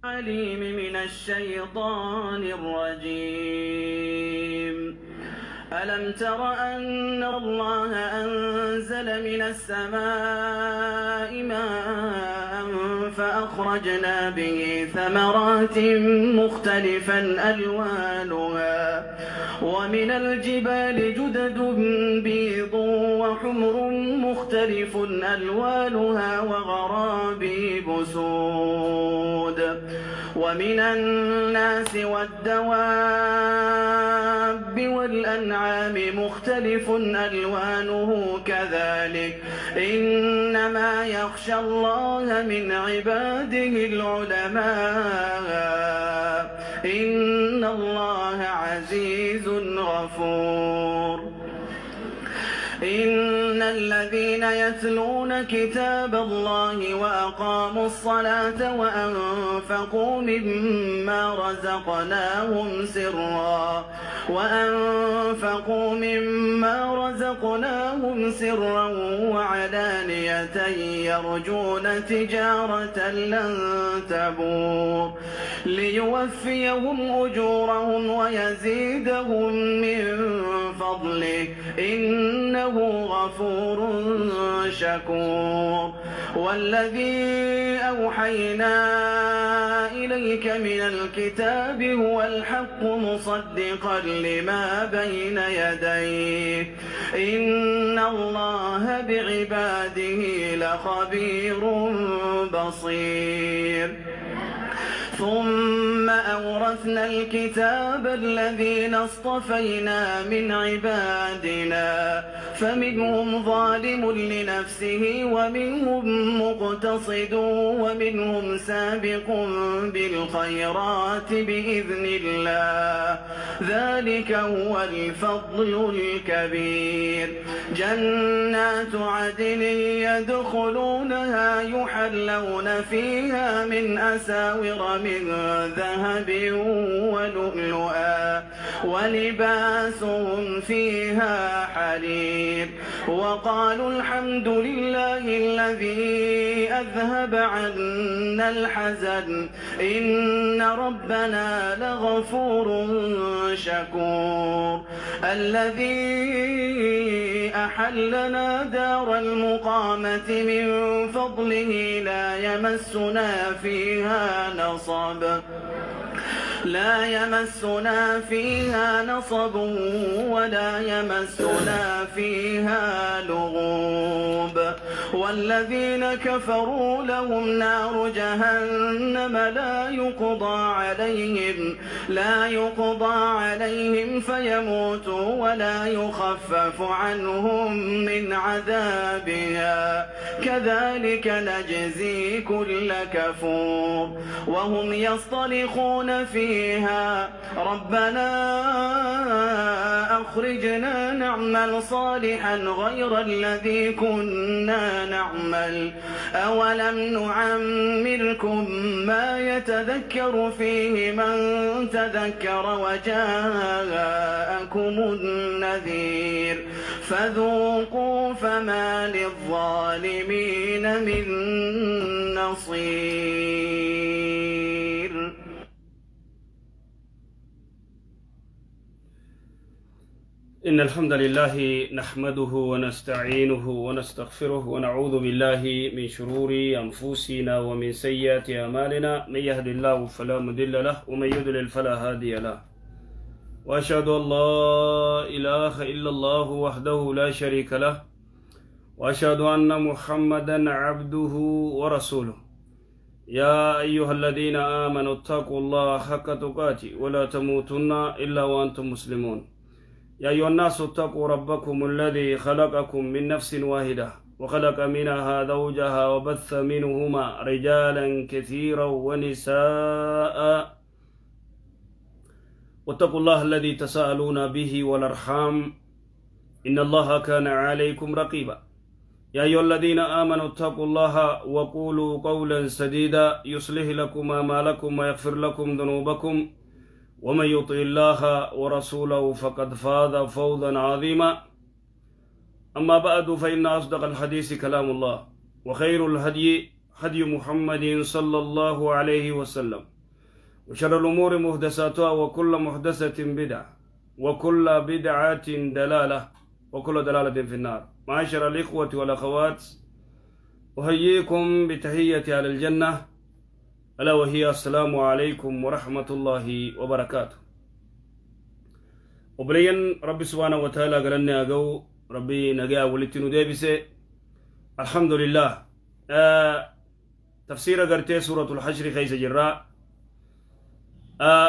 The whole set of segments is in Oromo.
العليم من الشيطان الرجيم. ألم تر أن الله أنزل من السماء ماء فأخرجنا به ثمرات مختلفا ألوانها ومن الجبال جدد بيض وحمر مختلف ألوانها وغرابيب سود ومن الناس والدواب والأنعام مختلف ألوانه كذلك إنما يخشى الله من عباده العلماء إن الله عزيز غفور. إن الذين يتلون كتاب الله وأقاموا الصلاة وأنفقوا مما رزقناهم سرا وعلانية يرجون تجارة لن تبور ليوفيهم أجورهم ويزيدهم من فضله إنه غفور شكور. والذي أوحينا إليك من الكتاب هو الحق مصدقا لما بين يديه إن الله بعباده لخبير بصير. ثم أورثنا الكتاب الذين اصطفينا من عبادنا فمنهم ظالم لنفسه ومنهم مقتصد ومنهم سابق بالخيرات بإذن الله ذلك هو الفضل الكبير. جنات عدن يدخلونها يحلون فيها من أساور من ذهب ولؤلؤا ولباسهم فيها حرير. وقالوا الحمد لله الذي أذهب عنا الحزن إن ربنا لغفور شكور. الذي أحلنا دار المقامة من فضله لا يمسنا فيها نصب ولا يمسنا فيها لغوب. والذين كفروا لهم نار جهنم لا يقضى عليهم فيموتوا ولا يخفف عنهم من عذابها كذلك نجزي كل كفور. وهم يصطرخون فيها ربنا أخرجنا نعمل صالحا غير الذي كنا نعمل أولم نعمركم ما يتذكر فيه من تذكر وجاءكم النذير فذوقوا فما للظالمين من نصير. إن الحمد لله نحمده ونستعينه ونستغفره ونعوذ بالله من شرور أنفسنا ومن سيئات أعمالنا، من يهد الله فلا مضل له ومن يضلل فلا هادي له، وأشهد أن لا إله إلا الله وحده لا شريك له، وأشهد أن محمدا عبده ورسوله. يا أيها الذين آمنوا اتقوا الله حق تقاته ولا تموتن إلا وأنتم مسلمون. يا أيها الناس اتقوا ربكم الذي خلقكم من نفس واحدة وخلق منها زوجها وبث منهما رجالا كثيرا ونساء، واتقوا الله الذي تساءلون به والأرحام إن الله كان عليكم رقيبا. يا أيها الذين آمنوا اتقوا الله وقولوا قولا سديدا يصلح لكم أعمالكم ويغفر لكم ذنوبكم، ومن يطع الله ورسوله فقد فاز فوزا عظيما. أما بعد، فإن أصدق الحديث كلام الله، وخير الهدي هدي محمد صلى الله عليه وسلم، وشر الأمور محدثاتها، وكل محدثة بدعة، وكل بدعة دلالة، وكل دلالة في النار. معاشر الإخوة والأخوات، أحييكم بتحية أهل الجنة، ألا وهي السلام عليكم ورحمة الله وبركاته. Obboleeyyan، Rabbi سبحانه وتعالى galanni haa ga'u. Rabbi nagaa walitti nu deebise، الحمد لله. Tafsiira gartee سورة الحشر keessa jirra.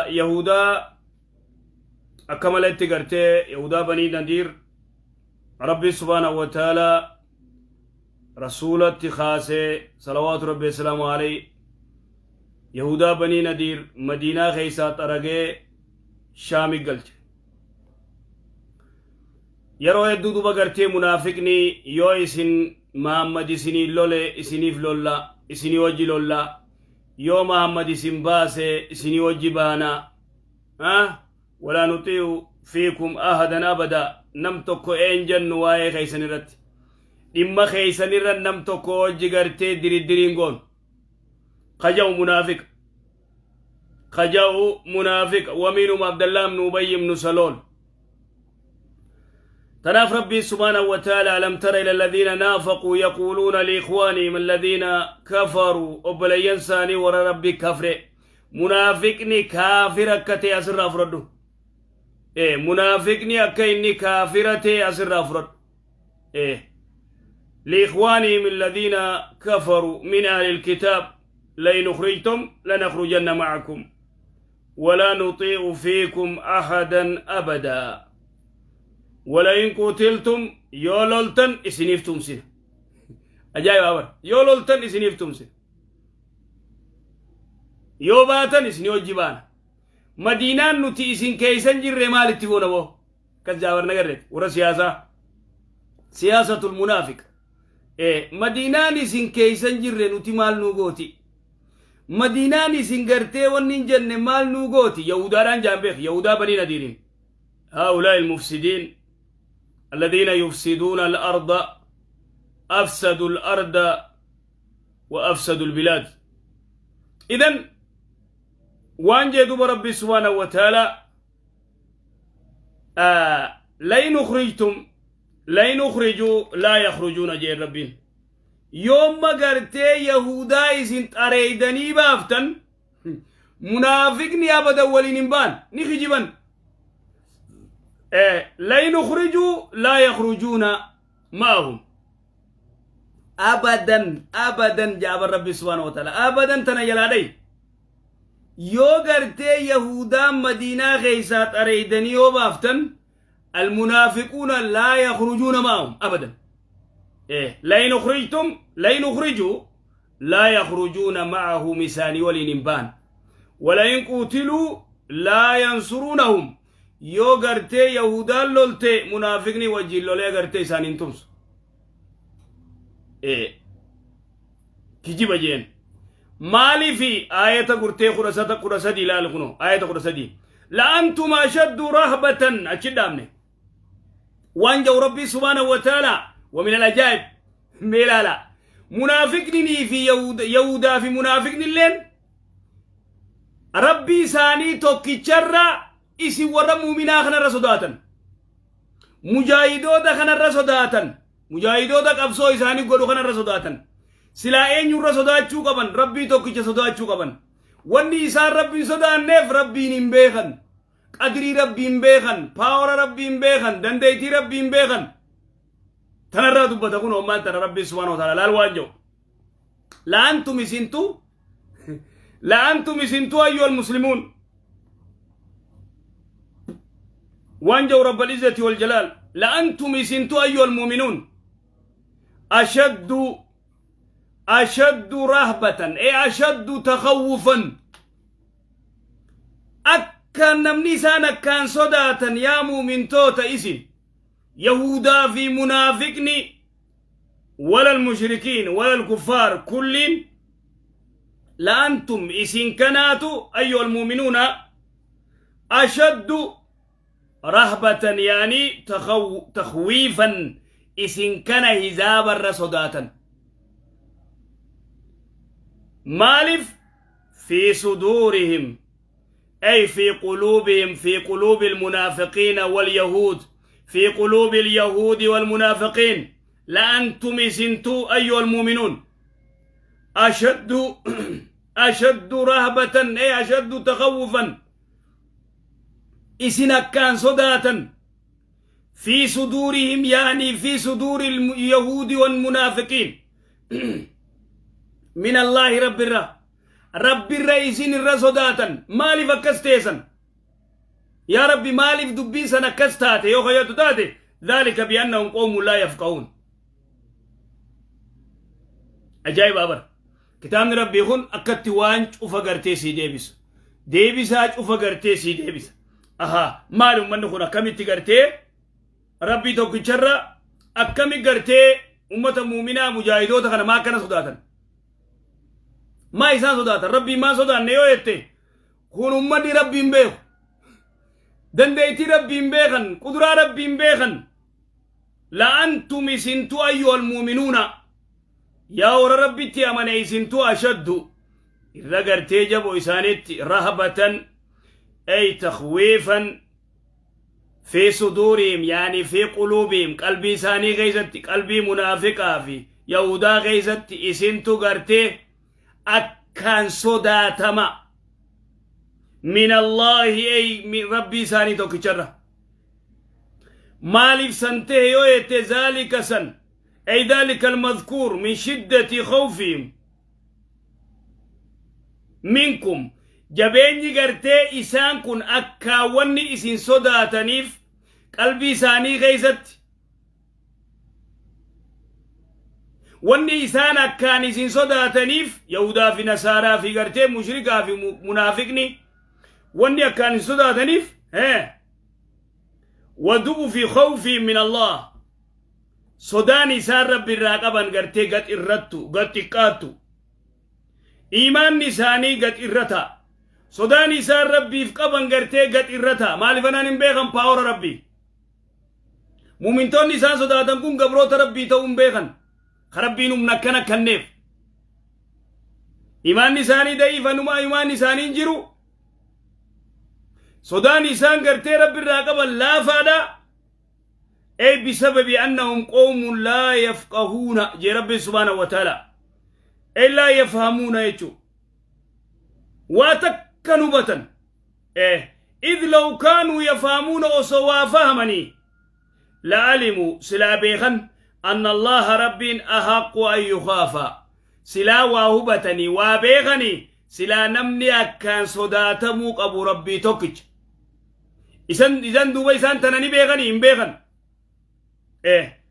Yahudaa akka malatti gartee Yahudaa Banii Nadiir Rabbi سبحانه وتعالى rasuulatti kaasee، صلوات ربي وسلامه عليه، Yahudaa Banii Nadiir Madiinaa keessaa xaragee Shaami galche. Yeroo hedduu duba gartee munaafiqni yoo isin Mahammad isinii lole, isiniif lolla, isinii wajji lolla, yoo Mahammad isin baase, isinii wajji baana. ولا نطيع فيكم أحدا أبدا. Nam tokko een jennu waa'ee keeysan irratti, dhimma keeysan irra nam tokko wajji gartee diriddiriin goon kaja'u munaafiqa, kaja'u munaafiqa. ومنهم عبد الله بن أبي بن سلول. Tanaaf Rabbii سبحانه وتعالى: ألم تر إلى الذين نافقوا يقولون لإخوانهم الذين كفروا. Obboleeyyan isaanii warra Rabbi kafre. Munaafiqni kaafira akka ta'e asirraa fudhadhu. Munaafiqni akka inni kaafira ta'e asirraa fudhadhu. لإخوانهم الذين كفروا من أهل الكتاب لئن أخرجتم لنخرجن معكم ولا نطيع فيكم أحدا أبدا ولئن قتلتم. Yoo loltan isiniif tumsina. Ajaa'iba bar! Yoo loltan isiniif tumsina, yoo baatan isinii hojii baana. Madiinaan nuti isin keeysan jirre maalitti goona boo? Akkas jaabar nagarreet warra siyaasaa, سياسة المنافق. Madiinaan isin keeysan jirre nuti maal nuu gooti? Madiinaan isin gartee wanni hin jenne maal nuu gooti? Yahudaadhaan jaan beek, Yahudaa Banii Nadiiriin. هؤلاء المفسدين الذين يفسدون الأرض، أفسدوا الأرض وأفسدوا البلاد. إذن waan jee duba Rabbi سبحانه وتعالى: لئن أخرجتم، لئن أخرجوا لا يخرجون jeen Rabbiin. Yoomma gartee Yahudaa isin xareeydanii baaftan, munaafiqni abadan waliin hin baan, ni kijiban. لئن أخرجوا لا يخرجون معهم أبدا أبدا jaaba Rabbi سبحانه وتعالى. أبدا tana jalaadhay. Yoo gartee Yahudaan Madiinaa keeysaa xareeydanii yoo baaftan، المنافقون لا يخرجون معهم أبدا. لئن أخرجتم، لئن أخرجوا لا يخرجون معهم، isaanii waliin hin baan. ولئن قتلوا لا ينصرونهم. Yoo gartee Yahudaan lolte, munaafiqni wajjin lolee gartee isaaniin tumsu. Kijiba jeen. Maaliifi aayata gurtee 13 ilaalu kuno, aayata 13: لأنتم أشد رهبة. Achi dhaabne. Waan jau Rabbii سبحانه وتعالى: ومن العجائب، meelaala, munaafiqninii fi Yahudaa fi munaafiqni illeen Rabbii isaanii tokkicharra isin warra muuminaa kanarra sodaatan, mujaahidoota kanarra sodaatan, mujaahidoota qabsoo isaanii godhu kanarra sodaatan. Silaa eenyurra sodaachuu qaban? Rabbii tokkicha sodaachuu qaban. Wanni isaan Rabbiin sodaanneef Rabbiin hin beekan, qadrii Rabbii hin beekan, power Rabbii hin beekan, dandeettii Rabbii hin beekan. Tanarraa dubbata kun ammaan tana Rabbii سبحانه وتعالى. Laal waan jedhu: لأنتم isintu، لأنتم isintu، أيها المسلمون. Waan jedhu رب العزة والجلال: لأنتم isintu، أيها المؤمنون، أشد، أشد رهبة، أي أشد تخوفا. Akka namni isaan akkaan sodaatan, yaa muumintoota, isin Yahudaa fi munaafiqni ولا المشركين ولا الكفار كل. لأنتم isin kanaatu، أيها المؤمنون، أشد رهبة، يعني تخويفا. Isin kana hizaabarra sodaatan. Maaliif? Fi suduurihim ay fi quluubihim, fi quluubi almunaafiqiina walyahuud, fi quluubi alyahuudi walmunaafiqiin, la'antum isintuu ayyuha almu'minuun ashaddu rahbatan ay ashaddu takhawufan, isin akkaan sodaatan, fi suduurihim, yaani fi suduuri alyahuudi walmunaafiqiin, min Allaahi, rabbirra, rabbirra isin irra sodaatan. Maaliif akkas teessan yaa rabbi? Maaliif dubbiin san akkas taate yoo kayyatu taate? Dhaalika bi'annahum qawmun laa yafqahuun. Ajaa'iba bara kitaabni rabbii kun akkatti waan cufa gartee sii deebisu, deebisaa cufa gartee sii deebisa. Ahaa, maali ummanni kun akkamitti gartee rabbii tokkicharra akkami gartee ummata muuminaa mujaahidoota kana maa akkana sodaatan? Maa isaan sodaatan? Rabbii maan sodaanne yoo jette, kun ummanni rabbiin beeku, dandeettii rabbiin beekan, quduraa rabbiin beekan. La'antum isintu ayyuhal muuminuuna, yaa warra rabbitti amane, isintu ashaddu irra gartee jabo isaanitti rahbatan ay takhwiifan fi suduurihim, yaani fi quluubihim, qalbii isaanii keessatti, qalbii munaafiqaa fi yahudaa keessatti isintu gartee akkaan sodaatama min Allaahi ay min rabbii isaanii tokkicharra. Maaliif san ta'e yoo jette, zaalika san ay dhaalika almadkuur min shiddati khawfihim minkum, jabeenyi gartee isaan kun akkaa wanni isin sodaataniif qalbii isaanii keessatti wanni isaan akkaan isin sodaataniif, yahudaa fi nasaaraa fi gartee mushrikaa fi munaafiqni wanni akkaan isin sodaataniif wadu'u fi khawfii min Allah, sodaan isaan rabbi irraa qaban gartee gad irrattu, gad xiqqaattu. Iimaanni isaanii gad irrata, sodaan isaan rabbiif qaban gartee gad irrata. Maaliif anaan hin beekan power rabbii? Muumintoonni isaan sodaatan kun gabroota rabbii ta'uu hin beekan ka rabbiin humna akkana kenneef. Imaanni isaanii da'iifanuma, imaanni isaanii hin jiru, sodaan isaan gartee rabbi irraa qaban laafaadha. Ay bisababi annahum qawmun laa yafqahuuna jee rabbiin subhaanahu wa ta'ala, ay laa yafhamuuna jechuu, waa takka nu hubatan. Id law kaanuu yafhamuuna, osoo waa fahamanii, la'alimuu, silaa beekan, anna allaha rabbiin ahaqqu an yukhaafa. Silaa waa hubatanii waa beekanii, silaa namni akkaan sodaatamuu qabu rabbii tokkicha isan isan. Duuba isaan tana ni beekanii? Hin beekan.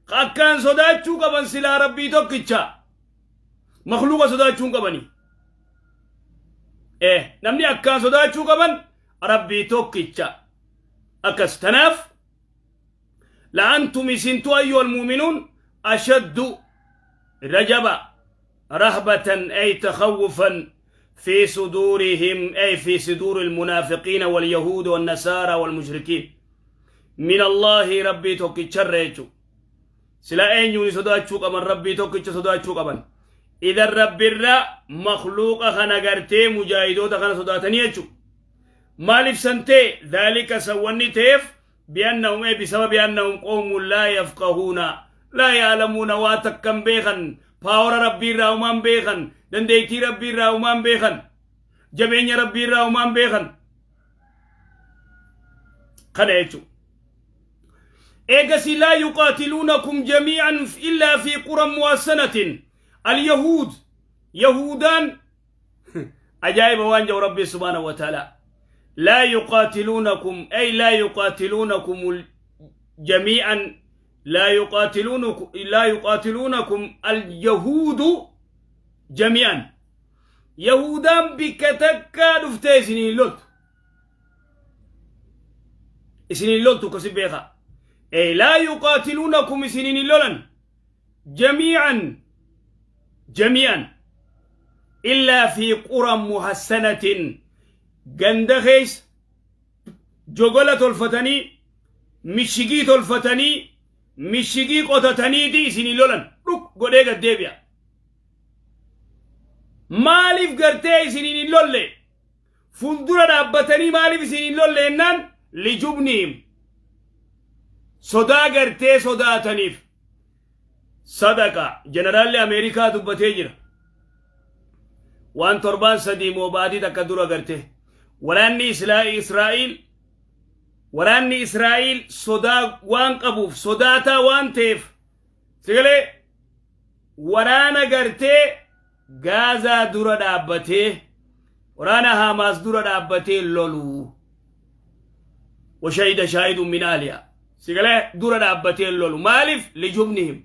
Akkaan sodaachuu qaban silaa rabbii tokkicha, makluuqa sodaachuu hin qabanii. Namni akkaan sodaachuu qaban rabbii tokkicha akkas. Tanaaf la'antum isintu ayyuhal muuminuun ashaddu rajaba rahbatan ay takhawufan في صدورهم أي في صدور المنافقين واليهود والنصارى والمشركين من الله ربي tokkicharra jechu. Sila eenyuuni sodaachuu qaban? Rabbii tokkicha sodaachuu qaban. Idan rabbirra makluuqa kana gartee mujaahidoota kana sodaatanii jechu. Maaliif san ta'e? Dhaalika san wanni ta'eef bi'annahum ay bisababi annahum qawmun laa yafqahuuna laa ya'lamuuna, waa takkan beekan, power rabbii irraa umaan beekan, dandeettii rabbii irraa umaan beekan, jabeenya rabbii irraa umaan beekan kana jechu. Eegasi laa yuqaatiluunakum jamii'an illaa fi quran muhassanatin. Alyahuud, yahuudaan, ajaa'iba waan jedhu rabbi subhaanahu wa ta'ala: laa yuqaatiluunakum ay laa yuqaatiluunakum jamii'an, laa yuqaatiluunakum alyahuudu jamii'an. Yahudaan bikka takkaa dhuftee isiniin loltu, isiniin loltu kasi beeka. Ay laa yuqaatiluunakum, isiniin hin lolan, jamii'an illaa fi quran muhassanatin, ganda keessa jogola tolfatanii, mishigii tolfatanii, mishigii qotataniiti isinii lolan dhuk godhee gad deebi'a. Maaliif gartee isiniin hin lolle? Fuuldura dhaabbatanii maaliif isiniin hin lolle jennaan lijubnihim sodaa gartee sodaataniif. Sadaqa jeneraalli Ameerikaa dubbatee jira. Waan torbaan sadii moo baatii takka dura gartee waraanni Israa'iil waraanni Israa'iil sodaa waan qabuuf sodaataa waan ta'eef sigalee waraana gartee Gaazaa dura dhaabbatee waraana Haamaas dura dhaabbatee loluu. Washahida shaahidun min ahliha. Sigalee dura dhaabbatee lolu. Maaliif lijubnihim.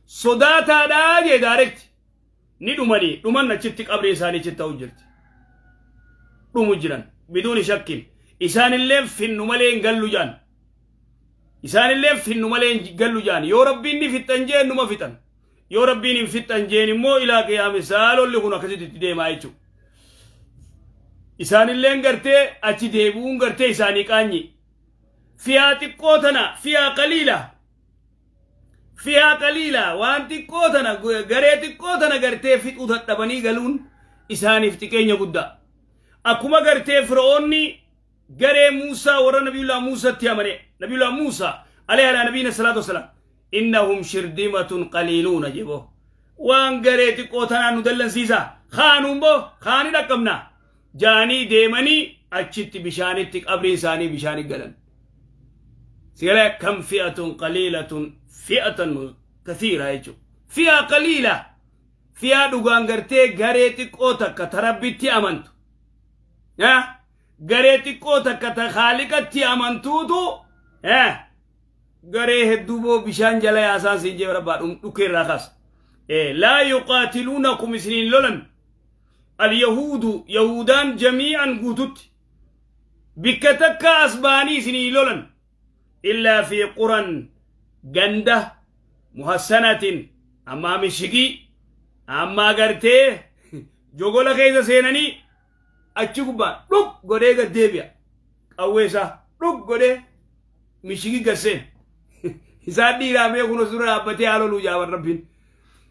Sodaataadhaa jee daarekti. Ni dhumanii dhuman achitti qabrii isaanii achitti ta'u jirti. Dhumu jiran biduuni shakkin. Isaanillee finnu malee hin gallu jaan. Isaanillee finnu malee hin gallu jaan. Yoo rabbiin ni fixxan jeen numa fixan. Yoo rabbiin hin fixxan jeen immoo ilaa qiyaamisaa lolli kun akkasitti itti deemaa jechuudha. Isaanilleen gartee achi deebi'uun gartee isaanii qaanyi. Fiyaa xiqqoo tana fiyaa qaliila. Fiyaa qaliila waan xiqqoo tana garee xiqqoo tana gartee fixuu dadhabanii galuun isaaniif xiqqeenya guddaa. Akkuma gartee fir'oonni garee Muusaa warra Nabiyullaa Muusatti amane Nabiyullaa Muusaa alayhi alaa nabiyina salaatu wasalaam innahum shirdimatun qaliiluuna jebo waan garee xiqqoo tanaan nu dallansiisa kaanuun boo kaani dhaqqabna jaanii deemanii achitti bishaanitti qabriin isaanii bishaani galan sigala kam fi'atun qaliilatun fi'atan kathiira jechuudha fi'a qaliila fi'a dhugaan gartee garee xiqqoo takka ta rabbitti amantu garee xiqqoo takka ta khaaliqatti amantuutu garee hedduu boo bishaan jala yaasaan siin jee rabbaa dhukkee irraa kaasa. Laa yuqaatiluunakum isiniin lolan alyahuudu yahuudaan jamii'an guututti bikka takka as ba'anii isinii lolan illaa fi quran ganda muhassanatin ammaa mishigii ammaa gartee jogola keessa seenanii achi gubbaa dhuk godhee gad deebi'a. Qawwee isaa dhuk godhee mishigii gad seena. Isaan dhiiraa mee kun dura dhaabbatee haa loluu jaaban rabbiin.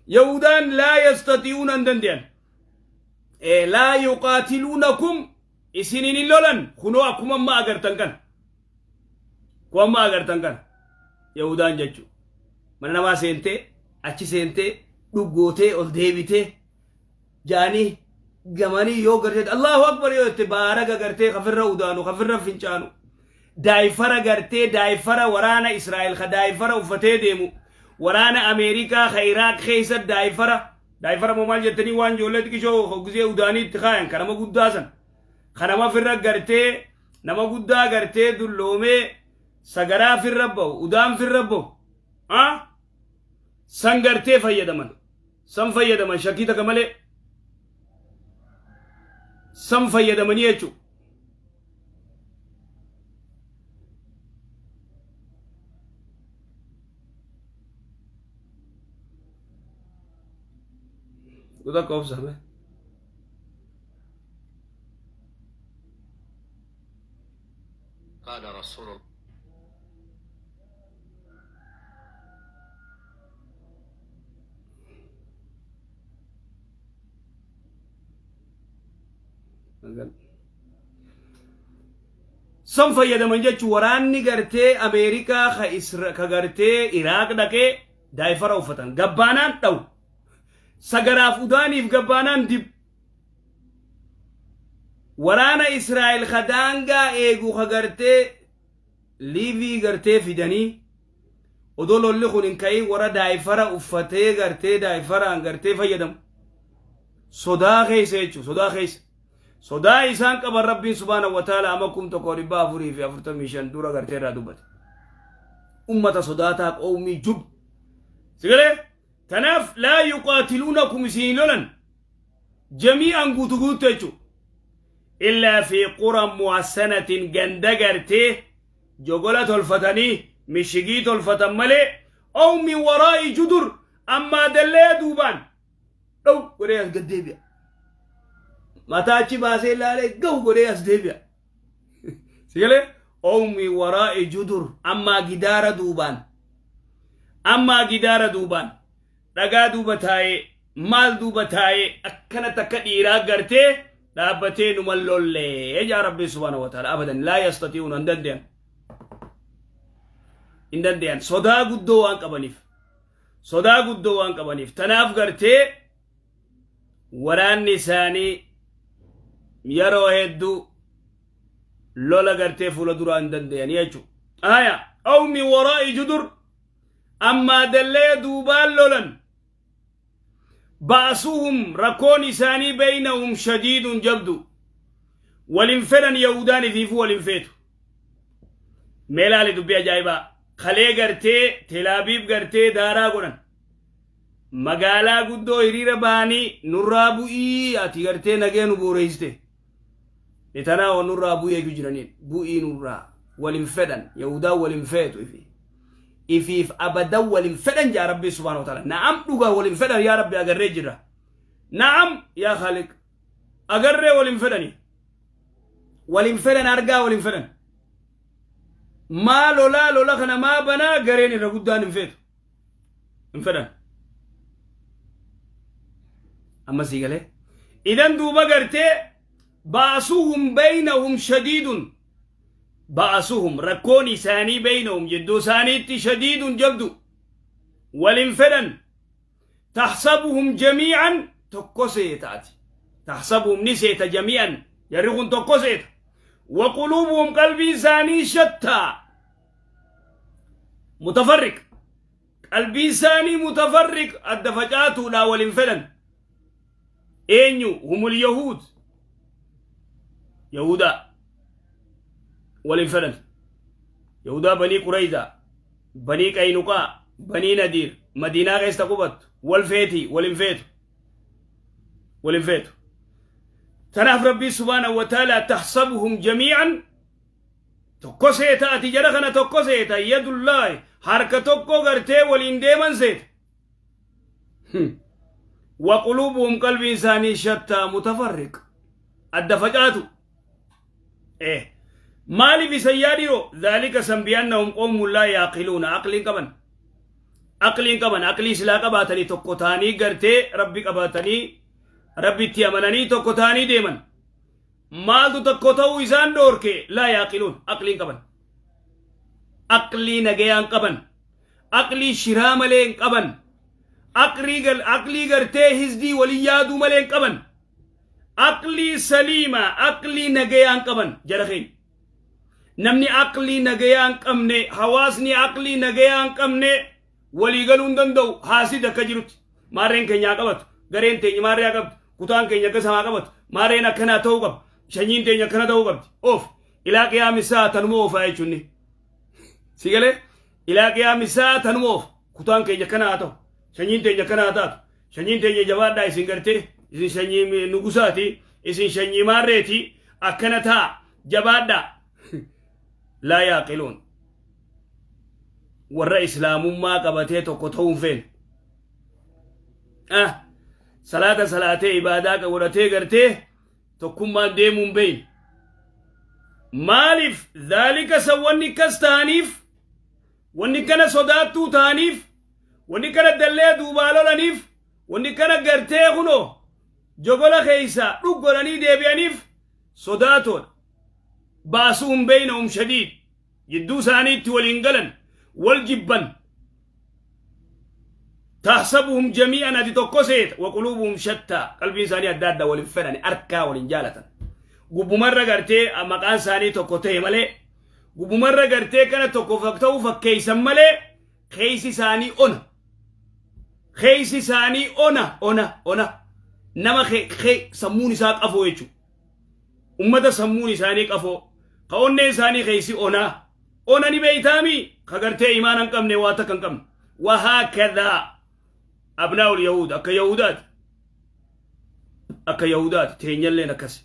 Yahudaan laa yastati'uuna hin dande'an. Laa yuqaatiluunakum isiniin hin lolan kunoo akkuma amma agartan kana. Akkuma amma agartan kana. Yahudaan jechuudha. Mana namaa seentee achi seentee dhuggootee ol deebitee jaanii gamanii yoo gartee Allahu Akbar yoo jette baaraga gartee kafirra udaanu kafirra fincaanu daayfara gartee daayfara waraana Israa'el ka daayfara uffatee deemu waraana Ameerikaa ka Iraaq keessa daayfara daayfara moo maal jettanii waan ijoollee xiqishoo gizee udaanii itti kaayan ka nama guddaa san ka nama firra gartee nama guddaa gartee dulloomee sagaraa firra ba'u udaan firra ba'u san gartee fayyadaman san fayyadaman shakkii takka malee san fayyadamanii jechuudha. Takka obsame. قال رسول الله San fayyadaman jechuun waraanni gartee Ameerikaa ka Isra ka gartee Iraaq dhaqee daayfara uffatan gabbaanaan dhawu sagaraaf udaaniif gabbaanaan dib waraana Israa'el ka daangaa eegu ka gartee liivii gartee fidanii odoo lolli kun hin ka'in warra daayfara uffatee gartee daayfaraan gartee fayyadamu sodaa keessa jechuudha sodaa keessa sodaa isaan qaban rabbiin subhaanahu wa ta'ala ama 1445 dura gartee irraa dubbate ummata sodaataa qawmii jub sigalee tanaaf laa yuqaatiluunakum isin lolan jamii'an guutu guutu jechuudha illaa fi quran muhassanatin ganda gartee jogola tolfatanii mishigii tolfatan malee aw min waraa'i judur ammaa dallee duubaan dhow godhee as gad deebi'a. Mataa achi baasee ilaalee gahu godhee as deebi'a. Sigalee aw min waraa'i judur ammaa gidaara duubaan ammaa gidaara duubaan dhagaa duuba taa'ee Maal duuba taa'ee akkana takka dhiiraa gartee dhaabbatee numan lollee jaa Rabbi subhaanahu wa ta'ala. Abadan laa yastati'uun, hin dandeyan, hin dandeyan. Sodaa guddoo waan qabaniif, sodaa guddoo waan qabaniif, tanaaf gartee waraanni isaanii yeroo hedduu lola gartee fuula duraa hin dandeyan jechuudha. Aya, aw min waraa'i judur, ammaa dallee duubaan lolan. Ba'suhum, rakkoon isaanii, baynahum shadiidun, jabdu. Walin fedhan, Yahudaan ifiifuu walin feetu. Mee laali dubbii ajaa'ibaa. Kalee gartee Telaabiib gartee daaraa godhan. Magaalaa guddoo hiriira ba'anii, nurraa bu'ii, ati gartee nagee nu booreessite. Netanyahu nurraa bu'ee jechuu jiraniin, bu'ii nurraa. Walin fedhan, Yahudaan walin feetu ifi. Ifiif abadan walin fedhan jaa Rabbi subhaanahu wa ta'ala. Na'am, dhugaa walin fedhan yaa Rabbi, agarree jirra. Na'am yaa Khaliq, agarree walin fedhani. Walin fedhan, argaa walin fedhan. Maa lolaa, lola kana maa banaa, gareen irra guddaan hin feetu. Hin fedhan. Amma sii galee. Idan duuba gartee ba'suhum baynahum shadiidun, ba'suhum, rakkoon isaanii, baynahum, jidduu isaaniitti, shadiidun, jabdu, walin fedhan. Taxsabuhum jamii'an, tokko seetaati, taxsabuhum, ni seeta, jamii'an, jarri kun tokko seeta, wa quluubuhum, qalbii isaanii, shattaa, mutafarriq, qalbii isaanii, mutafarriq, adda facaatuudha, walin fedhan. Eenyu? Humul yahuud, yahudaa walin fedhan. Yahudaa Banii Qurayza, Banii Qaynuqaa, Banii Nadiir, Madiinaa keessa qubattu wal feetii? Walin feetu, walin feetu. Tanaaf Rabbii subhaanahu wa ta'ala taxsabuhum jamii'an, tokko seeta ati jara kana, tokko seeta, yadullaahi, harka tokko gartee waliin deeman seeta. Wa quluubuhum, qalbiin isaanii, shattaa, mutafarriq, adda facaatu. Maaliif isan yaa dhiroo? Dhaalika san bi'annahum qawmun laa yaaqiluuna. Aqliin qaban, aqliin qaban. Aqlii silaa qabaatanii tokko ta'anii gartee Rabbi qabaatanii, Rabbitti amananii tokko ta'anii deeman. Maaltu tokko ta'uu isaan dhoorke? Laa yaaqiluun, aqliin qaban. Aqlii nagayaan qaban, aqlii shiraa malee hin qaban, aqlii gartee hizdii walii yaaduu malee hin qaban, aqlii saliima, aqlii nagayaan qaban jara keenya. Namni aqlii nagayaa hin qabne, hawaasni aqlii nagayaa hin qabne walii galuu hin danda'u. Haasid akka jirutti maarreen keenya haa qabatu, gareen teenya maarree haa qabtu, kutaan keenya akka haa qabatu, maarreen akkanaa ta'uu qaba, sanyiin teenya akkana ta'uu qabdi. Of ilaa qiyaamisaa tanuma oofaa jechuun si galee, ilaa qiyaamisaa tanuma oofa. Kutaan keenya akkana haa ta'u, sanyiin teenya akkana haa taatu, sanyiin teenya jabaadhaa, isin gartee isin sanyii nugusaati, isin sanyii maarreeti, akkana ta'a, jabaadhaa. Laa yaaqiluun. Warra Islaamummaa qabatee tokko ta'uu hin feene. Ah, salaata salaatee, ibaadaa godhatee gartee tokkummaan deemuu hin beeyne. Maaliif? Dhaalika san, wanni akkas ta'aniif, wanni kana sodaattuu ta'aniif, wanni kana dallee duubaa lolaniif, wanni kana gartee kunoo jogola keeysaa dhuggodhanii deebi'aniif sodaatoodha. Ba'suhum baynahum shadiid, jidduu isaaniitti waliin galan, wal jibban. Taxsabuhum jamii'an, ati tokko seeta, wa quluubuhum shattaa, qalbiin isaanii adda adda, walin fedhan, arkaa walin jaalatan. Gubbumarra gartee maqaan isaanii tokko ta'e malee, gubbumarra gartee kana tokko ta'uu fakkeeysan malee, keeysi isaanii ona, keeysi isaanii ona, ona, ona. Nama sammuun isaa qafoo jechuudha. Ummata sammuun isaanii qafoo, ka onneen isaanii keeysi onaa. Ona ni beeytaami, ka gartee imaana hin qabne, waa takka hin qabne. Wahaakadhaa abnaa'ul yahuud, akka Yahudaati, akka Yahudaati. Teenyalleen akkas,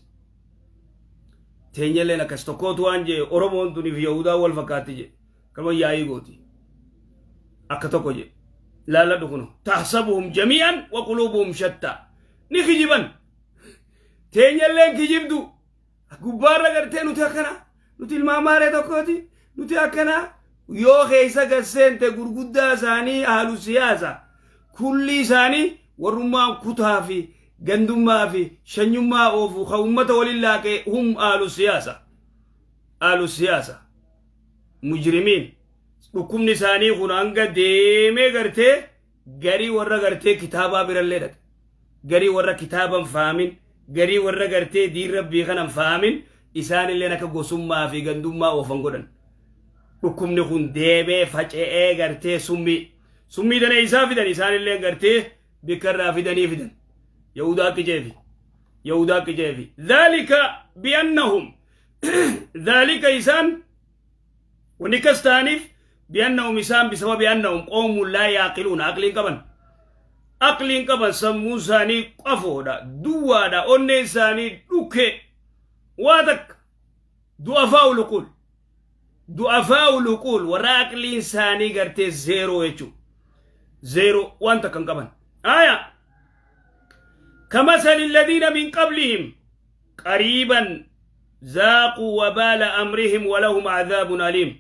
teenyalleen akkas. Tokkootu waan jee, Oromoon tuniif Yahudaa wal fakkaatti jee. Kanuma yaa'ii gooti akka tokko jee. Laalladhu kuno, taxsabuhum jamii'an wa quluubuhum shattaa. Ni kijiban. Teenyalleen kijibdu. Gubbaarra gartee nuti akkana, nuti ilmaan maaree tokkooti, nuti akkana. Yoo keessa gad seente, gurguddaa isaanii, ahlu siyaasa kulli isaanii Warrummaan kutaa fi gandummaa fi shanyummaa oofu ka ummata waliin laaqee hum aalu siyaasa. Aalu siyaasa. Mujrimiin. Dhukkubni isaanii kun hanga deemee gartee garii warra gartee kitaabaa birallee dhaqe. Garii warra kitaaban faamin, garii warra gartee diin rabbii kanan faamin isaanilleen akka gosummaa fi gandummaa oofan godhan. Dhukkubni kun deemee faca'ee gartee summii. Summii tana isaa fidan isaanilleen gartee bikka irraa fidanii fidan. Yahudaa qiceefi. Yahudaa qiceefi. Dhaalika bi'annahum. Dhaalika isaan wanni akkas ta'aniif bi'annahum isaan bisababi annahum qawmun laa yaaqiluuna aqliin qaban. Aqliin qaban sammuun isaanii qafoodha, duwwaadha, onneen isaanii dhukkee. Waa takka du'afaa uluquul. Du'afaa uluquul warra aqliin isaanii gartee zeeroo jechuudha. Zeeroo waan takka hin qaban. Aya. Kamasali alladhiina min qablihim qariiban zaaquu wabaala amrihim walahum adhaabun aliim.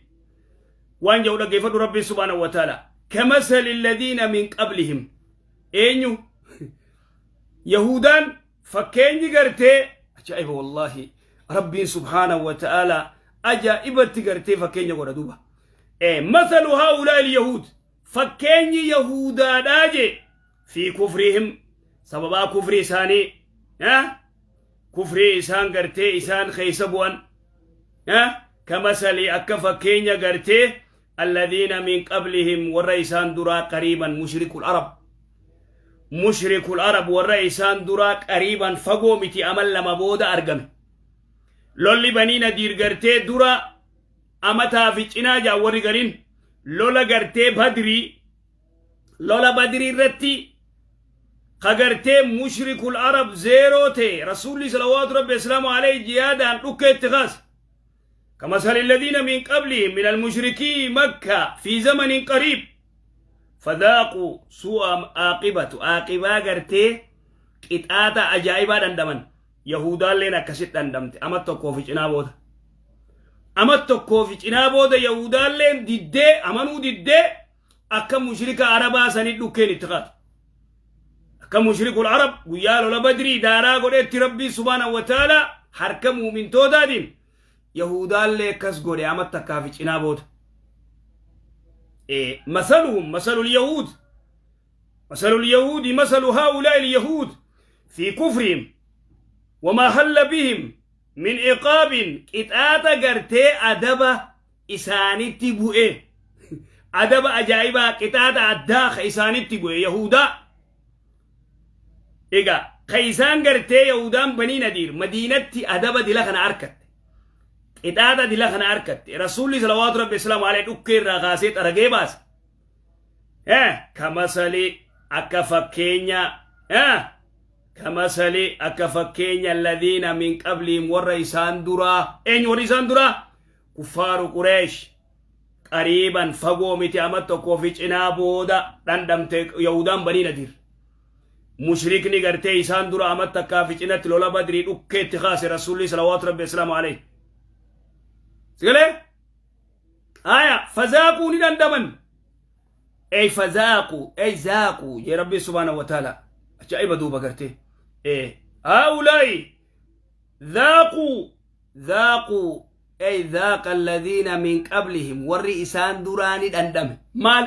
Waan jedhu dhaggeeffadhu Rabbiin subhaanahu wa ta'ala. Kamasali alladhiina min qablihim. Eenyu? Yahudaan fakkeenyi gartee ajaa'iba wallaahi Rabbiin subhaanahu wa ta'ala ajaa'ibatti gartee fakkeenya godha duuba. Masalu haa'ulaa il-yahuud fakkeenyi yahudaadhaa jee fi kufrihim sababaa kufrii isaanii kufrii isaan gartee isaan keessa bu'an kamasali akka fakkeenya gartee alladhiina min qablihim warra isaan duraa qariiban mushrikul arab mushrikul arab warra isaan duraa qariiban fagoo miti amal lama booda argame lolli banii nadiir gartee dura amataa fi cinaa jaa warri gariin lola gartee badrii lola badrii irratti ka gartee mushrikul arab zeeroo ta'e rasuulli salawaatu rabbi islaamu alayhi jihaadaan dhukkeetti kaase كمثل الذين من قبلهم من المشركي مكة في زمن قريب فذاقوا سوء عاقبة عاقبة غرتي قطعة أجائبا دندمن يهودا لنا كسيت دندمت أما tokkoo fi cinaa booda ama tokkoo fi cinaa booda Yahudaalleen diddee amanuu diddee akka mushrika arabaa sanii dhukkeen itti kaatu. Akka mushrikul arab guyyaa lola badrii daaraa godheetti rabbii subhaanahu wa ta'ala harka muumintootaatiin Yahudaallee akkas godhe ama takkaa fi cinaa booda. Masaluhum masalul yahuud masalul yahuudi masalu haa'ulaa'i yahuud fi kufrihim wamaa halla bihim min iqaabin qixaaxa gartee adaba isaanitti bu'e adaba ajaa'ibaa qixaaxa addaa ka isaanitti bu'e yahudaa egaa ka isaan gartee yahudaan banii nadiir madiinatti adaba dila kana arkatte qixaaxa dila kana arkatte rasuulli salawaatu rabbi islaamu alayhi dhukkee irraa kaasee xaragee baase kamasali akka fakkeenya kamasali akka fakkeenya alladhiina min qabliim warra isaan duraa eenyu warri isaan duraa kuffaaru qureesh qariiban fagoo miti ama tokkoo fi cinaa booda dhandhamte yahudaan banii nadiir mushrikni gartee isaan dura ama takkaa fi cinatti lola badrii dhukkeetti kaase rasuulli salawaatu rabbi islaamu alayhi sigalee aya fazaaquu ni dhandhaman ey fazaaquu ey zaaquu jee rabbi subhaanahu wa ta'ala ajaa'iba duuba gartee haa'ulaa'i zaaquu zaaquu ey zaaqa alladhiina min qablihim warri isaan duraa ni dhandhame maal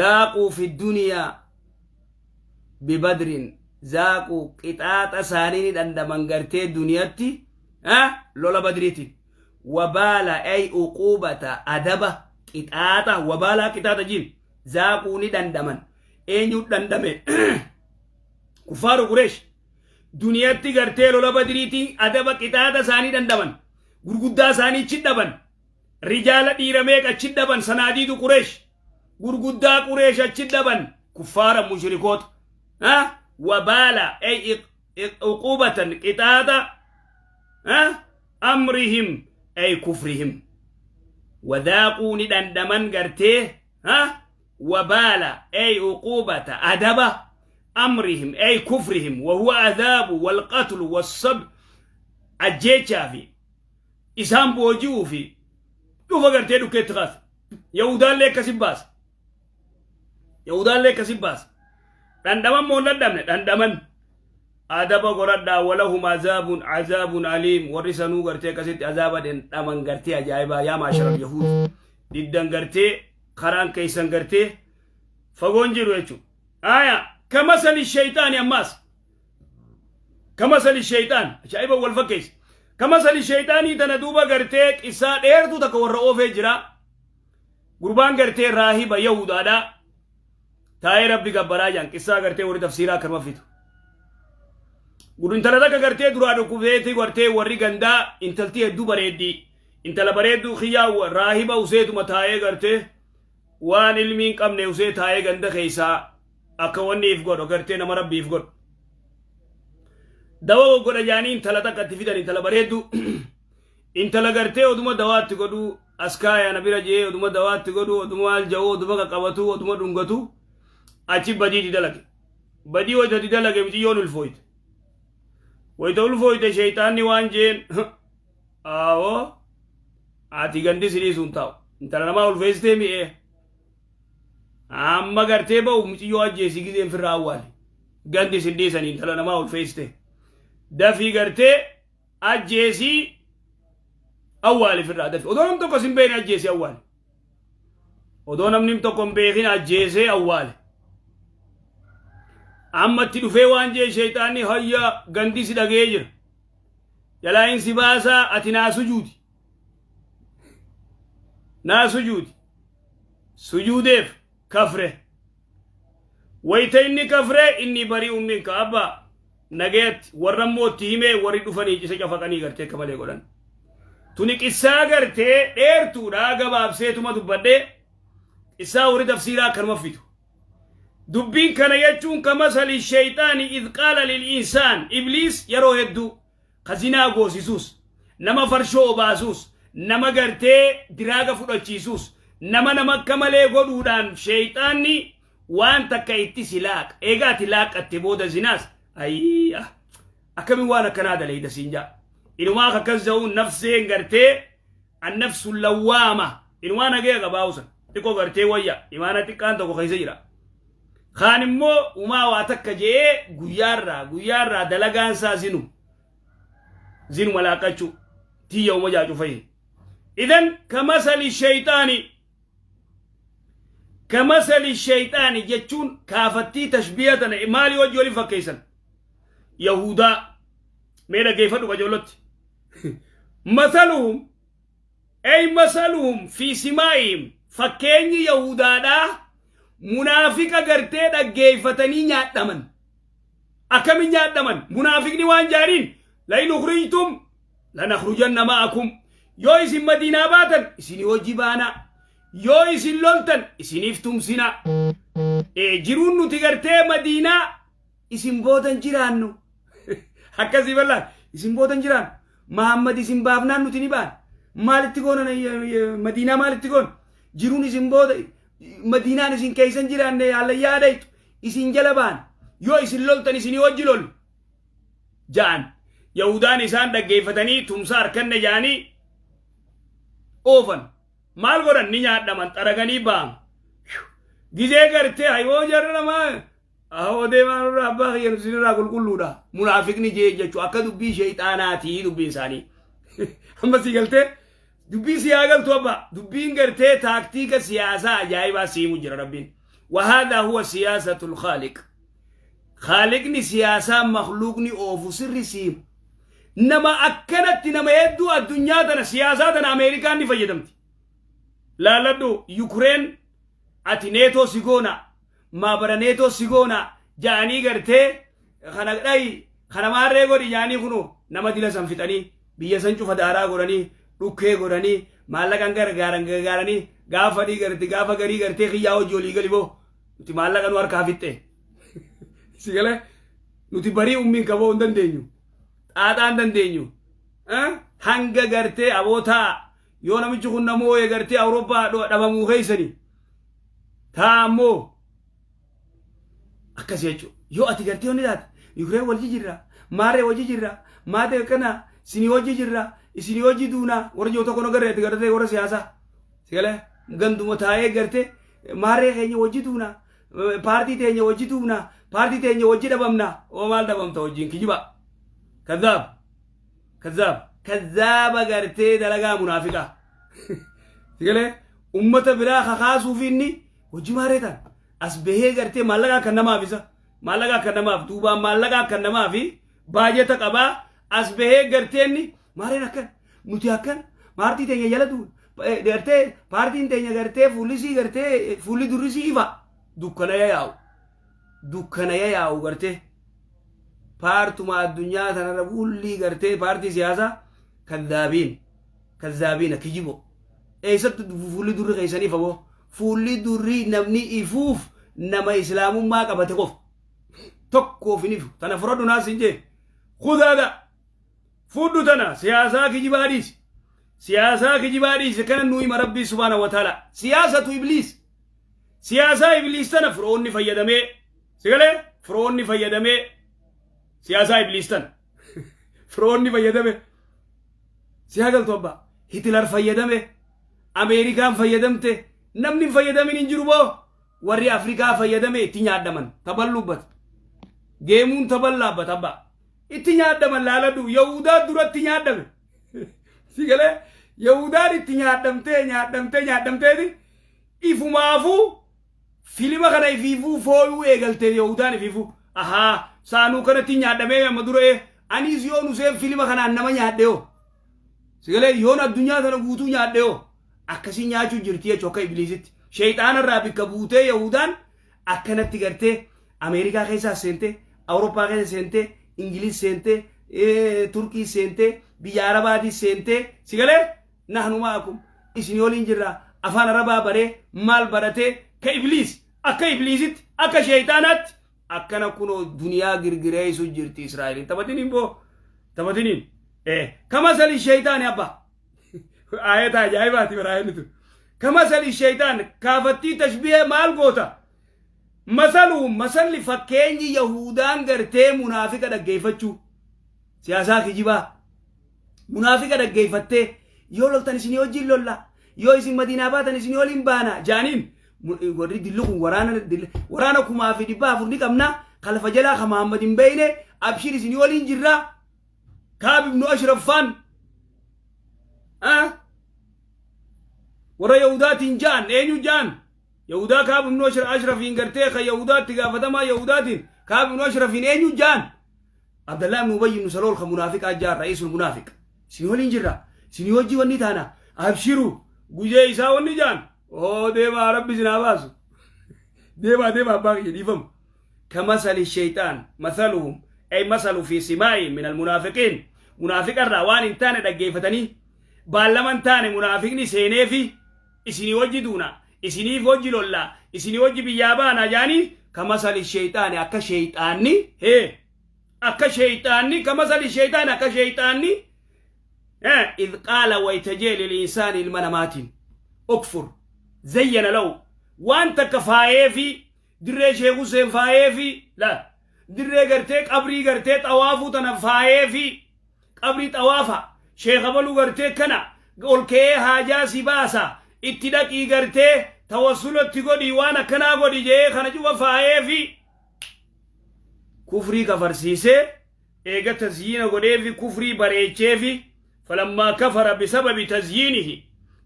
zaaquu fi duniyaa bibadrin zaaquu qixaaxa isaanii ni dhandhaman gartee duniyatti lola badriitiin wabaala ay uquubata adaba qixaaxa wabaalaa qixaaxa jiin zaaquu ni dhandhaman eenyu dhandhame kuffaaru qureesh duniyatti gartee lola badriitiin adaba qixaaxa isaanii dhandhaman gurguddaa isaanii achi dhaban rijaala dhiira meeqa achi dhaban sanaadiidu qureesh gurguddaa qureesh achi dhaban kuffaara mushrikoota wabaala ay uquubatan qixaaxa amrihim ay kufrihim wadaaquu ni dhandhaman gartee wabaala ay uquubata adaba amrihim ay kufrihim wahuwa adhaabu walqatlu wassab ajjeechaa fi isaan booji'uu fi dhufa gartee dhukkeetti kaase yahudaallee akkasin baase. Yahudaallee akkasi baasa. Dhandhaman moo hin dhandhamne? Dhandhaman. Adaba godhadhaa walahum azaabun azaabun aliim warri sanuu gartee akkasitti azaaba dhandhaman gartee ajaa'ibaa yaa maasharal yahuud diddan gartee karaan keessan gartee fagoon jiru jechuudha. Aya kamasali shayxaani ammaas kamasali shayxaan ajaa'iba wal fakkeessa. Kamasali shayxaanii tana duuba gartee qissaa dheertuu takka warra oofee jira. Gurbaan gartee raahiba yahudaadha. Taa'ee rabbi gabbaraa jaan qissaa gartee warri tafsiiraa akkanuma fidu. Intala takka gartee duraa dhukkubeetii gartee warri gandaa intaltii hedduu bareeddi. Intala bareedduu kiyyaa raahiba useetuma taa'ee gartee waan ilmii hin qabne usee taa'ee ganda keessaa akka wanni if godhu gartee nama rabbi if godhu. Dawa goggodha jaanii intala takka itti fidan intala bareedduu. Intala gartee oduma dawaatti godhu as kaayaa na bira jee oduma dawaatti godhu oduma maal ja'u oduma qaqqabatu oduma dhungatu achi badiiti dalage. Badii wayitati dalage miciyyoon ulfooyte. Wayita ulfooyte sheeyxaanni waan jeen aawoo ati gandi sidii sun taa'u intala namaa ulfeessitee mi'ee amma gartee ba'u miciyyoo ajjeesii gizeen firraa awwaali gandi sin dhiisanii intala namaa ulfeessite dafii gartee ajjeesii awwaali firraa dafi odoo namni tokko sin beekne ajjeesii awwaali odoo namni tokko hin beekin ajjeesee awwaali amma itti dhufee waan jee sheeyxaanni hayya gandi si dhagee jira jalaayin si baasaa ati naa sujuudi naa sujuudi sujuudeef kafre wayta inni kafre inni bari'un minka abba nagayatti warra immoo itti himee warri dhufanii isa cafaqanii gartee akka malee godhan tuni qissaa gartee dheertuudha gabaabseetuma dubbadhee qissaa warri tafsiiraa akkanuma fidu dubbiin kana jechuun kamasali shayxaani idh qaala lil insaan ibliis yeroo hedduu ka zinaa goosisuus nama farshoo obaasuus nama gartee diraaga fudhachiisuus nama nama akka malee godhuudhaan sheeyxaanni waan takka itti si laaqa eega ati laaqatte booda zinaas ayii akkamiin waan akkanaa dalayda siin jaa inumaa akkas ja'uun nafseen gartee annafsu lawwaama inumaa nagaya qabaa'usan xiqqoo gartee wayya imaana xiqqaan tokko keessa jira kaan immoo umaa waa takka je'ee guyyaarraa guyyaarraa dalagaan isaa zinu zinuma laaqachuu tiyya uma jaa cufayi idan kamasali shayxaani kamasali shayxaani jechuun kaafattii tashbiya tana maalii wajji waliin fakkeessan yahudaa mee dhaggeeffadhu qajeellotti masaluhum Ey masaluhum fi simaa'ihim fakkeenyi Yahudaadhaa munaafiqa gartee dhaggeeffatanii nyaadhaman. Akkamiin nyaadhaman? Munaafiqni waan jaaniin lain ukhrijtum lanakhrujanna ma'akum. Yoo isin Madiinaa baatan isinii wajji baana. Yoo isin loltan isiniif tumsina. Jiruun nuti gartee Madiinaa isin boodan jiraannu. Akkasii bal'aan isin boodan jiraannu. Mahammad isin baafnaan nuti ni baana. Maalitti goona Madiinaa maalitti goona? Jiruun isin booda Madiinaan isin keessan jiraanne hallayyaa dhaytu isin jala baana. Yoo isin loltan isinii wajji lollu. Ja'an. Yahudaan isaan dhaggeeffatanii tumsa harkanne ja'anii oofan. Maal godhan ni nyaadhaman xaraganii ba'an. Gizee gartee hayoo jarra namaa Ahoo deemaa nurraa abbaa kiyya nu isinirraa qulqulluudha. Munaafiqni jee jechuu akka dubbii sheeyxaanaatii dubbiin isaanii. Amma sii galtee dubbii si haa galtu abbaa dubbiin gartee taaktiika siyaasaa ajaa'ibaa siimu jira rabbiin. Wahaadaa huwa siyaasatul khaaliq. Khaaliqni siyaasaa makluuqni oofu sirri siimu. Nama akkanatti nama hedduu addunyaa tana siyaasaa tana Ameerikaan ni fayyadamti. Laaladhu Yukureen ati neetoo si goona maabara neetoo si goona ja'anii gartee kana dhayi kana maarree godhi ja'anii kunoo nama dila san fixanii biyya san cufa daaraa godhanii dhukkee godhanii maallaqan gargaaran gargaaranii gaafa ni garte gaafa garii gartee kiyyaa hojii olii gali boo nuti maallaqa nu harkaa fixxe si galee nuti barii ummiin qaboo hin dandeenyu xaaxaa hin dandeenyu hanga gartee abootaa yoo namichi kun namoo gartee awurooppaa dhabamuu keessanii Taa ammoo akkas jechuudha. Yoo ati gartee wanni taate Yukireen wal jijjiirra, maarree wal jijjiirra, maatee akkana isinii hojii jirra, isinii hojii duuna warra jiru tokko nu garee ati gartee warra siyaasaa. Sigalee ganduma taa'ee gartee maarree keenya wajji duuna Paartii teenya wajji tuubna, paartii teenya wajji dhabamna. Oo, maal dhabamta wajjiin? Kijiba, kazzaab, kazzaab, kazzaaba. Gartee dalagaa munaafiqaa sigalee ummata biraa kakaasuuf inni hojii maareetan as bahee gartee maallaqa akka namaaf, isa maallaqa akka namaaf, duubaan maallaqa akka namaaf baajata qabaa. As bahee gartee inni maareen akkan nuti akkan paartii teenya jala duun gartee paartiin teenya gartee fuullisii gartee fuulli durrisii ifa, dukkana yaa'u, dukkana yaa'u. Gartee paartuma addunyaa tanarra fuulli gartee paartii siyaasaa kazzaabiin, kazzaabiina, kijibo. Eessatti fuulli durri keessan ifa boo? Fuulli durri namni ifuuf nama islaamummaa qabate qofa, tokkoof hin ifu. Tana fudhadhu, naas hin jee, kudaadha fudhu. Tana siyaasaa kijibaa dhiisi, siyaasaa kijibaa dhiisi. Kana nu hima Rabbii subhaana wa taala. Siyaasatu ibliis, siyaasaa ibliis tana firoonni fayyadamee, sigalee firoonni fayyadamee, siyaasaa ibliis tana firoonni fayyadame. Si hagaltu abbaa? Hitler fayyadame, Ameerikaan fayyadamte, namni hin fayyadamin hin jiru boo. Warri Afrikaa fayyadame itti nyaadhaman, taballubbata geemuun taballaabbata abbaa, itti nyaadhaman. Laaladhu, Yahudaa duratti nyaadhame. Si galee? Yahudaan itti nyaadhamtee, nyaadhamtee, nyaadhamteeti ifumaafuu filima kana ifiifuu fooyuu eegalte. Yahudaan ifiifuu ahaa saanuu kanatti nyaadhamee amma dura anis yoon useen filima kanaan nama nyaadhe yoo, si galee, yoon addunyaa tana guutuu nyaadhe yoo, akkasii nyaachuu jirti jechuu. Akka ibliisitti sheexaanarraa bikka buutee Yahudaan akkanatti gartee Ameerikaa keessaa seentee, Awurooppaa keessa seentee, Ingiliz seentee, Turkii seentee, biyya Arabaatii seentee, si galee, nahnu ma'akum, isin waliin jirra, afaan Arabaa baree maal baratee ka ibliis akka ibliisitti akka sheexaanaatti akkana kunoo duniyaa girgireessu jirti Israa'eliin. Taphatiniin boo, taphatiniin. Kamasali sheexaani abbaa, ayata ajaa'ibaati baraayinitu. Kamasali sheexaan kaafattii tashbihee maal goota? Masalu masalli fakkeenyi Yahudaan gartee munaafiqa dhaggeeffachuu, siyaasaa kijibaa munaafiqa dhaggeeffattee, yoo loltan isinii wajjin lolla, yoo isin Madiinaa baatan isinii waliin baana jaaniin. Warri dilli kun waraana waraana 14,000 ni qabna, kalfa jalaa ka Muhammad hin beeyne, abshir isinii waliin jirra. Kaab ibnu Ashraffaan warra Yahudaatiin ja'an. Eenyu ja'an? Yahudaa Kaab ibnu Ashrafiin gartee ka Yahudaatti gaafatamaa Yahudaatiin Kaab ibnu Ashrafiin eenyu ja'an? Abdallah ibnu Ubayy ibnu Salool ka munaafiqaa ja'an, ra'iisul munaafiq. Isinii waliin jirra, isinii wajji wanni taana, abshiru guyyaa isaa wanni ja'an. Oo, deemaa, Rabbi isin haa baasu, deemaa, deemaa abbaa kiyya dhiifamu. كمثل الشيطان، مثلهم أي مثل في سماع من المنافقين، منافق الرا waan hin taane dhaggeeffatanii baallama hin taane munaafiqni seenee fi isinii wajji duuna, isiniif wajji lollaa, isinii wajji biyyaa baana jaanii. كمثل الشيطان akka sheeyxaanni hee akka sheeyxaanni، كمثل الشيطان akka sheeyxaanni، إذ قال waytajee للإنسان ilma namaatiin اكفر، زين له waan takka faayee fi dirree Sheekh Hussein faayee fi la dirree gartee qabrii gartee xawaafuu tana faayee fi qabrii xawaafa Sheekh Abaluu gartee kana ol ka'ee haajaa si baasa, itti dhaqii gartee tawassulatti godhii, waan akkanaa godhi jee kana cufa faayee fi kufrii kafarsiisee eega tazyiina godhee fi kufrii bareechee fi فلما كفر بسبب تزيينه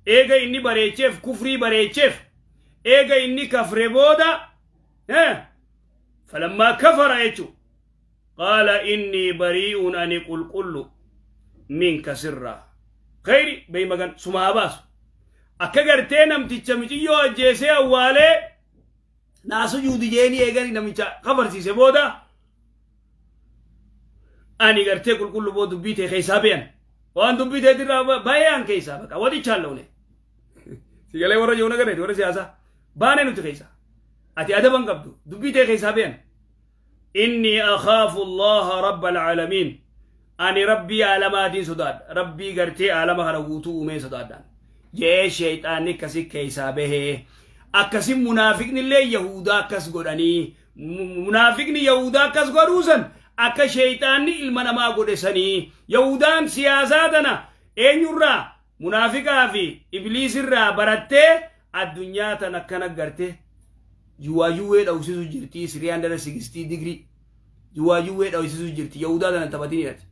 eega inni bareecheef, kufrii bareecheef, eega inni kafre booda, فلما كفر jechu قال إني بريء ani qulqullu منك sirraa khayri beeymagan sumaa baasu. Akka gartee namticha miciyyoo ajjeesee awwaalee naa sujuudi jeeni eegani namicha kafarsiise booda, ani gartee qulqullu boo, dubbii ta'e keessaa bayan, waan dubbii ta'eetirraa bayaan keessaa baqa wadichaan loone. Sigalee warra joona gareeti, warra siyaasaa baane nuti keessaa ati adaban qabdu, dubbii ta'e keessaa bayan. إني أخاف الله رب العالمين ani Rabbii aalamaatiin sodaadha, Rabbii gartee aalama kana guutuu uumeen sodaadhaan jee. Sheeyxaanni akkasi keessaa bahee akkasin munaafiqni illee Yahudaa akkas godhanii, munaafiqni Yahudaa akkas godhuusan akka sheeyxaanni ilma namaa godhe sanii. Yahudaan siyaasaa tana eenyurraa? Munaafiqaa fi ibliisirraa barattee addunyaa tana akkana garte. Juwaajuwwee dhawsisu jirti 360 degree. Juwaajuwwee dhawsisu jirti. Yahudaa tana taphatin ati.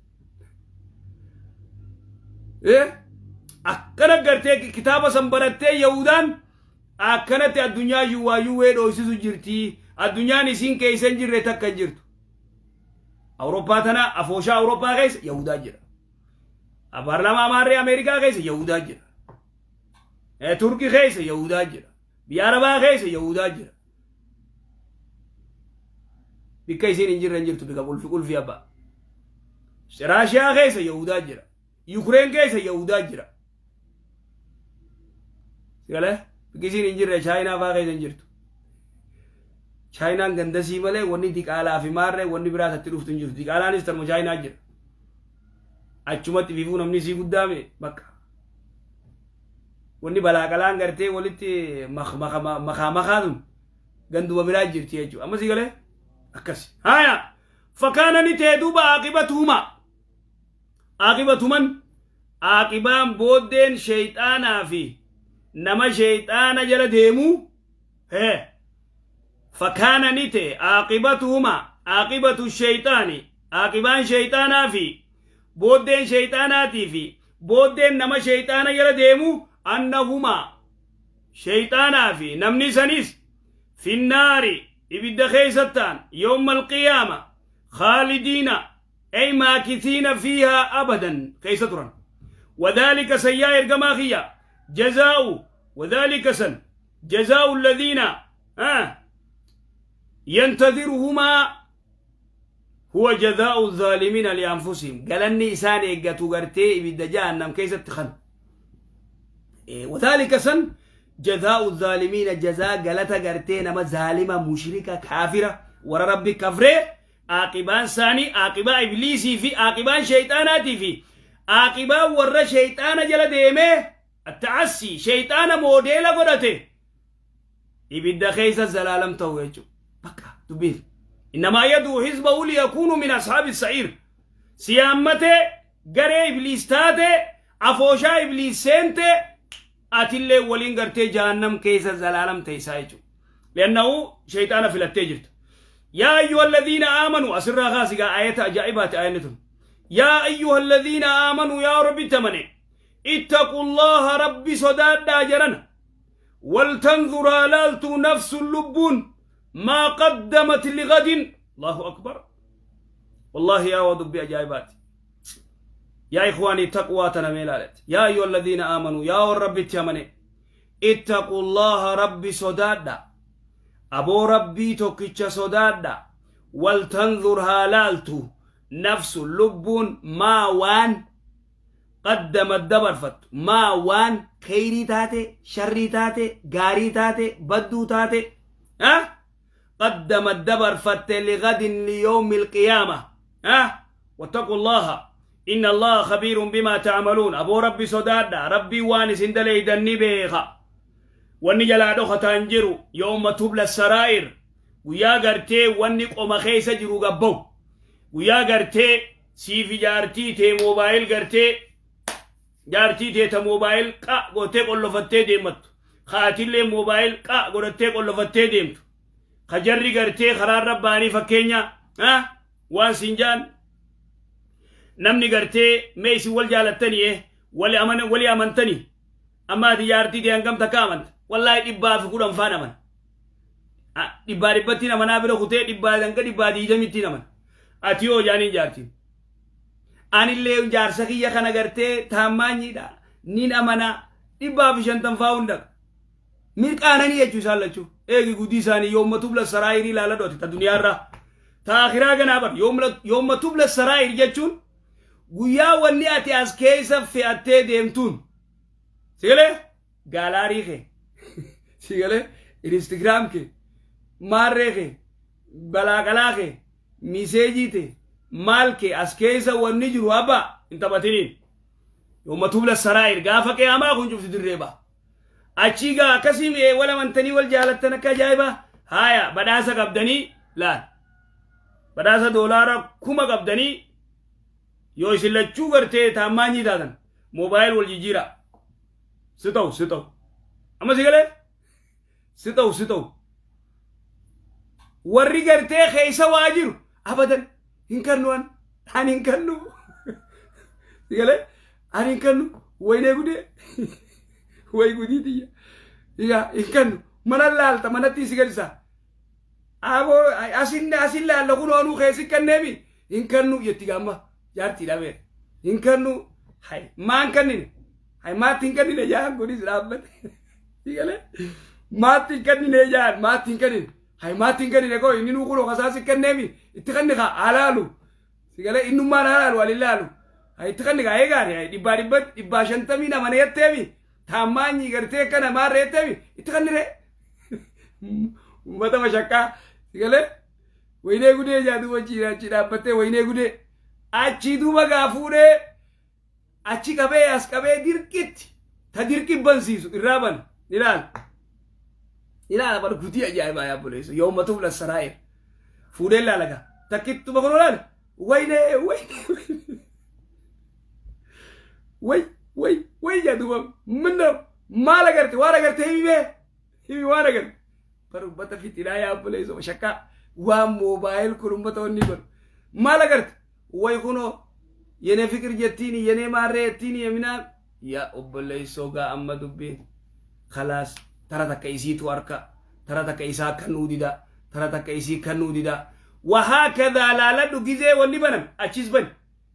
Akkana gartee kitaaba san barattee Yahudaan akkanatti addunyaa juwaajuwwee dhoosisu jirti. Addunyaan isiin keessa hin jirre takka hin jirtu. Awurooppaa tana afooshaa Awurooppaa keessa Yahudaa jira. Paarlaamaa Amaarree Ameerikaa keessa Yahudaa jira. Turkii keessa Yahudaa jira. Biyya Arabaa keessa Yahudaa jira. Bikka isiin hin jirre hin jirtu bika qulfi qulfi abbaa. Raashiyaa keessa Yahudaa jira. Yukureen keessa Yahudaa jira. Sigalee bikki isiin hin jirre Chaayinaa fa'aa keessa hin jirtu. Chaayinaan gandasii malee wanni diqaalaa fi maarree wanni biraa isatti dhuftu hin jirtu. Diqaalaanis tarma Chaayinaa jira. Achumatti fiifuu namni sii guddaame bakka. Wanni balaaqalaan gartee walitti makaa makaa tun ganduma biraa jirti jechuudha. Amma sii galee akkas. Haaya fakkaana ni ta'e duuba aaqibatuhuma. Aaqibatuman aaqibaan booddeen sheeyxaanaa fi nama sheeyxaana jala deemuu hee fakkaana ni ta'e aaqibatuhuma aaqibatu sheeyxaani aaqibaan sheeyxaanaa fi booddeen sheeyxaanaatii fi booddeen nama sheeyxaana jala deemu annahumaa sheeyxaanaa fi namni sanis finnaari ibidda keessa ta'an yawma alqiyaama khaalidiina ay maakisiina fiihaa abadan keessa turan. Wadaalika san yaa ergamaa kiyya jazaa'u wadaalika san jazaa'u alladhiina yantadhiruhumaa huwa jazaa'u zaalimiina lianfusihim galanni isaan eeggatu gartee ibidda jahannam keessatti kan wadaalika san jazaa'u zaalimiina jazaa galata gartee nama zaalima mushrika kaafira warra rabbi kafree aaqibaan isaanii aaqibaa ibliisii fi aaqibaan sheeyxaanaatii fi aaqibaan warra sheeyxaana jala deemee atta'assii sheeyxaana moodeela godhate ibidda keessa zalaalam ta'u jechuudha. Bakka dubbiin. Innamaa yaduu hizbahu liyakuunu min ashaabi sa'iir. Siyaammatee garee ibliis taate afooshaa ibliis seente atillee waliin gartee jahannam keessa zalaalam teessaa jechuudha. Li'annahu sheeyxaana filattee jirta. Yaa ayyuha alladhiina aamanuu asirraa kaasigaa ayata ajaa'ibaati ayanni tun. Yaa ayyuha alladhiina aamanuu yaa rabbi tamane ittaqullaha rabbi sodaadhaa jarana. ولتنظر لالت نفس اللبون ما قدمت لغد. الله أكبر. والله يا ودب أجايبات يا إخواني تقوى تنميلالت. يا أيها الذين آمنوا يا رب تيمني اتقوا الله ربي صدادا أبو ربي توكيتش صدادا ولتنظر هالالت نفس اللبون ما وان قدمت دبرفت ما وان خيري تاتي شري تاتي غاري تاتي بدو تاتي ها قدمت دبرفت لغد ليوم القيامة ها واتقوا الله إن الله خبير بما تعملون. أبو ربي صدادا ربي وانس اندلي دني بيخا وني جلا تنجرو يوم تبلى السرائر ويا غرتي وني قوم خيس جرو غبو ويا غرتي سيفي جارتي تي موبايل غرتي jaartii teeta moobaayil qa gootee qollofattee deemattu kaatillee moobaayil qa godhattee qollofattee deemtu kajarri gartee karaa rabbaanii fakkeenya waan siin jaan namni gartee mee isin wal jaalattanii wali amantanii amma ati jaartii tee hangam takka amanta wallaahi 110 faan aman dhibbaa dhibbattiin amanaa bira kutee dhibbaa hanga 120ttiin aman ati yoo jaaniin jaartiin anillee jaarsa kiyya kana gartee taammaanyiidha nin amana 150 faa hunda mirqaananii jechuu isaan lachuu eegi gudii isaanii yoomma tubla saraayirii ilaala dhooti ta duniyaarraa ta akhiraa ganaa bar yoomma tubla saraayir jechuun guyyaa wanni ati as keessa fe'attee deemtuun sigalee gaalaarii kee sigalee instagram kee maarree kee balaaqalaa kee miseejii tee maal kee as keessa wanni jiru abba hin taphatiniin yooma tubla saraayir gaafa qiyaamaa kun cufti dirree ba'a achii gaa akkasii mi'ee wal amantanii wal jaalattan akka ajaa'ibaa haaya badhaasa qabdanii laal badhaasa $10,000 qabdanii yoo isin lachuu gartee taammaanyii taatan moobaayil wal jijjiira si ta'u si ta'u amma si galee si ta'u si ta'u Warri gartee keessa waa jiru abadan hin kannu, an hin kannu. Sigalee ani hin kannu, waynee gudee way gudii tiyya. Yaa hin kannu, mana laalta, manatti si gadisa. Aboo, asin asin laalla, kun oonuu keessi kanneemi hin kannu jetti gaamma jaartii dhabee hin kannu. Hay, maan kannine? Hay, maatti hin kannine jaan, kunis dhaabbate. Sigalee maatti hin kannine jaan, maatti hin kannine. Hay, maatti hin kannine koo, inni nuu kunoo kasaasi kanneemi itti kanni kaa alaalu. Sigalee innummaan alaalu alilaalu. Hay, itti kanni kaa eegaani. Hay, dhibbaa dhibba 150 nama jetteemi taammaanyi gartee akkana maarree jetteemi itti kannire. Uummata mashakkaa, sigalee waynee gudee jaa duuba achi dhaabbattee, waynee gudee achii duuba gaa fuudhee achi qabee as qabee dirqitti ta dirqi bansiisu irraa bana. Ilaala, ilaala, bar gutii ajaa'ibaa yaa buleessu. Yooma tubla saraa'ir fuudhee ilaala gaa takkittuma kun olaale, waynee waynee way way way jaa duuba minna maal agarte? Waan agarte himi, mee himi waan agarte. Bar ummata fitinaa yaa obboleessa shakkaa, waan moobaayil kun ummata wanni godhu. Maal agarte? Way, kunoo yenee fikir jettiini, yenee maarree jettiini, yeminaa yaa obboleessoo gaa. Amma dubbiin khalaas, tara takka isiitu harka, tara takka isaa kannuu dida, tara takka isii kannuu dida. Wahaakadaa laaladhu, gizee wanni banan achis bani,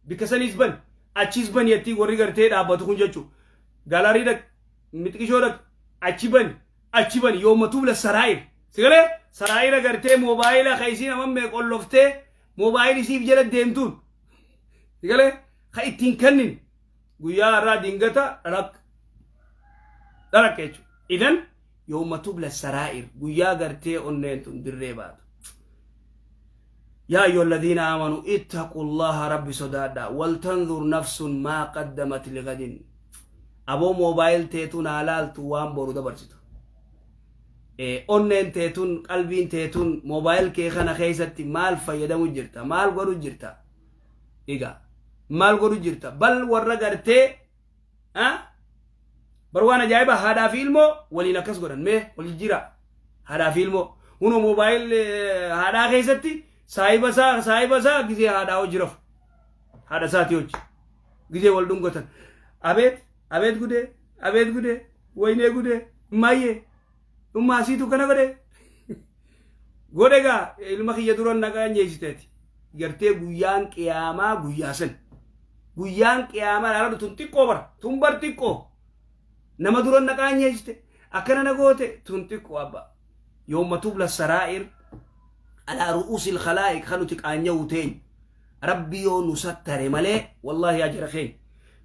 bikka saniis bani, achis bani jettii. Warri gartee dhaabbatu kun jechuu gallery dhaq, mixqishoo dhaq, achi bani, achi bani. Yooma tubla saraayir, sigalee saraayira gartee moobaayila ka isiin amammee qolloftee moobaayil isiif jala deemtuun, sigalee ka ittiin kennin guyyaa har'aa dingata dhalaq dhalaq jechuudha. Idan yooma tubla saraayir, guyyaa gartee onneen tun dirree baatu. يا أيها الذين آمنوا اتقوا الله، ربي صدادا، ولتنظر نفس ما قدمت لغد. Aboo, moobaayil teetun haalaaltu waan boru dabarsitu. Onneen teetun, qalbiin teetun moobaayil kee kana keessatti maal fayyadamu jirta? Maal godhu jirta? Egaa maal godhu jirta? Bal warra gartee bar waan ajaa'iba, haadhaa fi ilmoo waliin akkas godhan, mee wal jijjiira. Haadhaa fi ilmoo hunoo moobaayil haadhaa keessatti saahiba isaa gizee haadhaa hojii rafu, haadha isaatii hojii gizee wal dhungatan, abeet abeet gudee, abeet gudee, waynee gudee, maayyee dhummaasiitu kana godhe godhe gaa ilma kiyya dura nagaa nyeessiteeti. Gartee guyyaan qiyaamaa guyyaa san, guyyaan qiyaamaa laala, tun xiqqoo bara, tun bar xiqqoo nama dura naqaa nyeessite akkana na goote, tun xiqqoo abba. Yooma tubla saraa'ir alaa ru'uusil khalaa'iq kan nuti qaanya'uu teenya, rabbi yoo nu sattare malee, wallaahi ajara keenya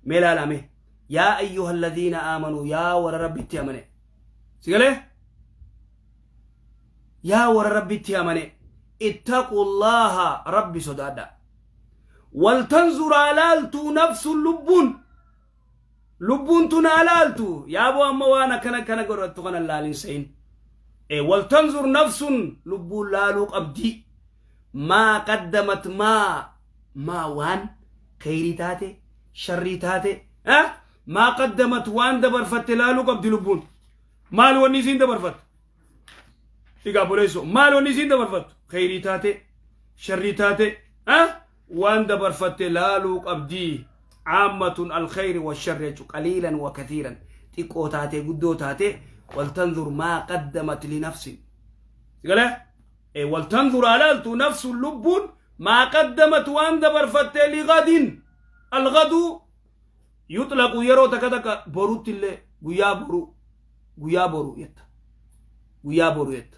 mee laalame. Yaa ayyuha alladhiina aamanuu, yaa warra rabbitti amane, sigalee yaa warra rabbitti amane, ittaqullaaha, rabbi sodaadha. Waltanzur alaaltu nafsun, lubbuun, lubbuun tun alaaltu yaaboo amma waan akkana akkana godhattu kana laalin seyin. Waltanzur nafsun, lubbuun laaluu qabdi, maa qaddamat, maa waan kheyrii taate, sharrii taate, maa qaddamat, waan dabarfatte laaluu qabdi lubbuun. Maal wanni isiin dabarfattu? Egaa boleesso, maal wanni isiin dabarfattu? Kheyrii taate, sharrii taate, waan dabarfatte laaluu qabdi. Caammatun alkhayri washarri jechu, qaliilan wa kathiiran, xiqqoo taate, guddoo taate. Waltanzur maa qaddamat linafsin, sigalee waltanzur alaaltu nafsun, lubbuun, maa qaddamat, waan dabarfatte, ligadin. Algadu yuxlaqu yeroo takka takka borutti illee, guyyaa boru, guyyaa boru jetta, guyyaa boru jetta.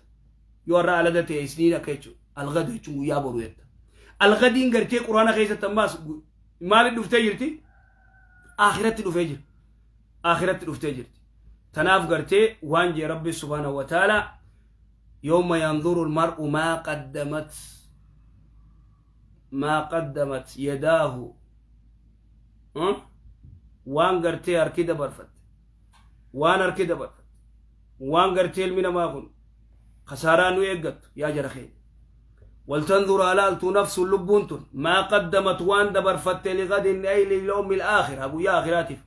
Yoo har'a alada ta'e isniin akka jechuudha. Algadu jechuun guyyaa boru jetta. Algadiin gartee quraana keessatti ammaas maaliif dhuftee jirti? Akhiratti dhufee jira, akhiratti dhuftee jirti. Tanaaf gartee waan jee rabbi subhaanahu wa ta'ala: yawma yanzuru almar'u maa qaddamat yadaahu, waan gartee harki dabarfatte, waan harki dabarfatte, waan gartee ilmi namaa kun kasaaraa nu eeggattu. Yaa jara keenya, waltanzur alaaltu nafsu, lubbuun tun, maa qaddamat, waan dabarfatte, ligadin ay lilyawmi alaakhira, guyyaa akhiraatiif.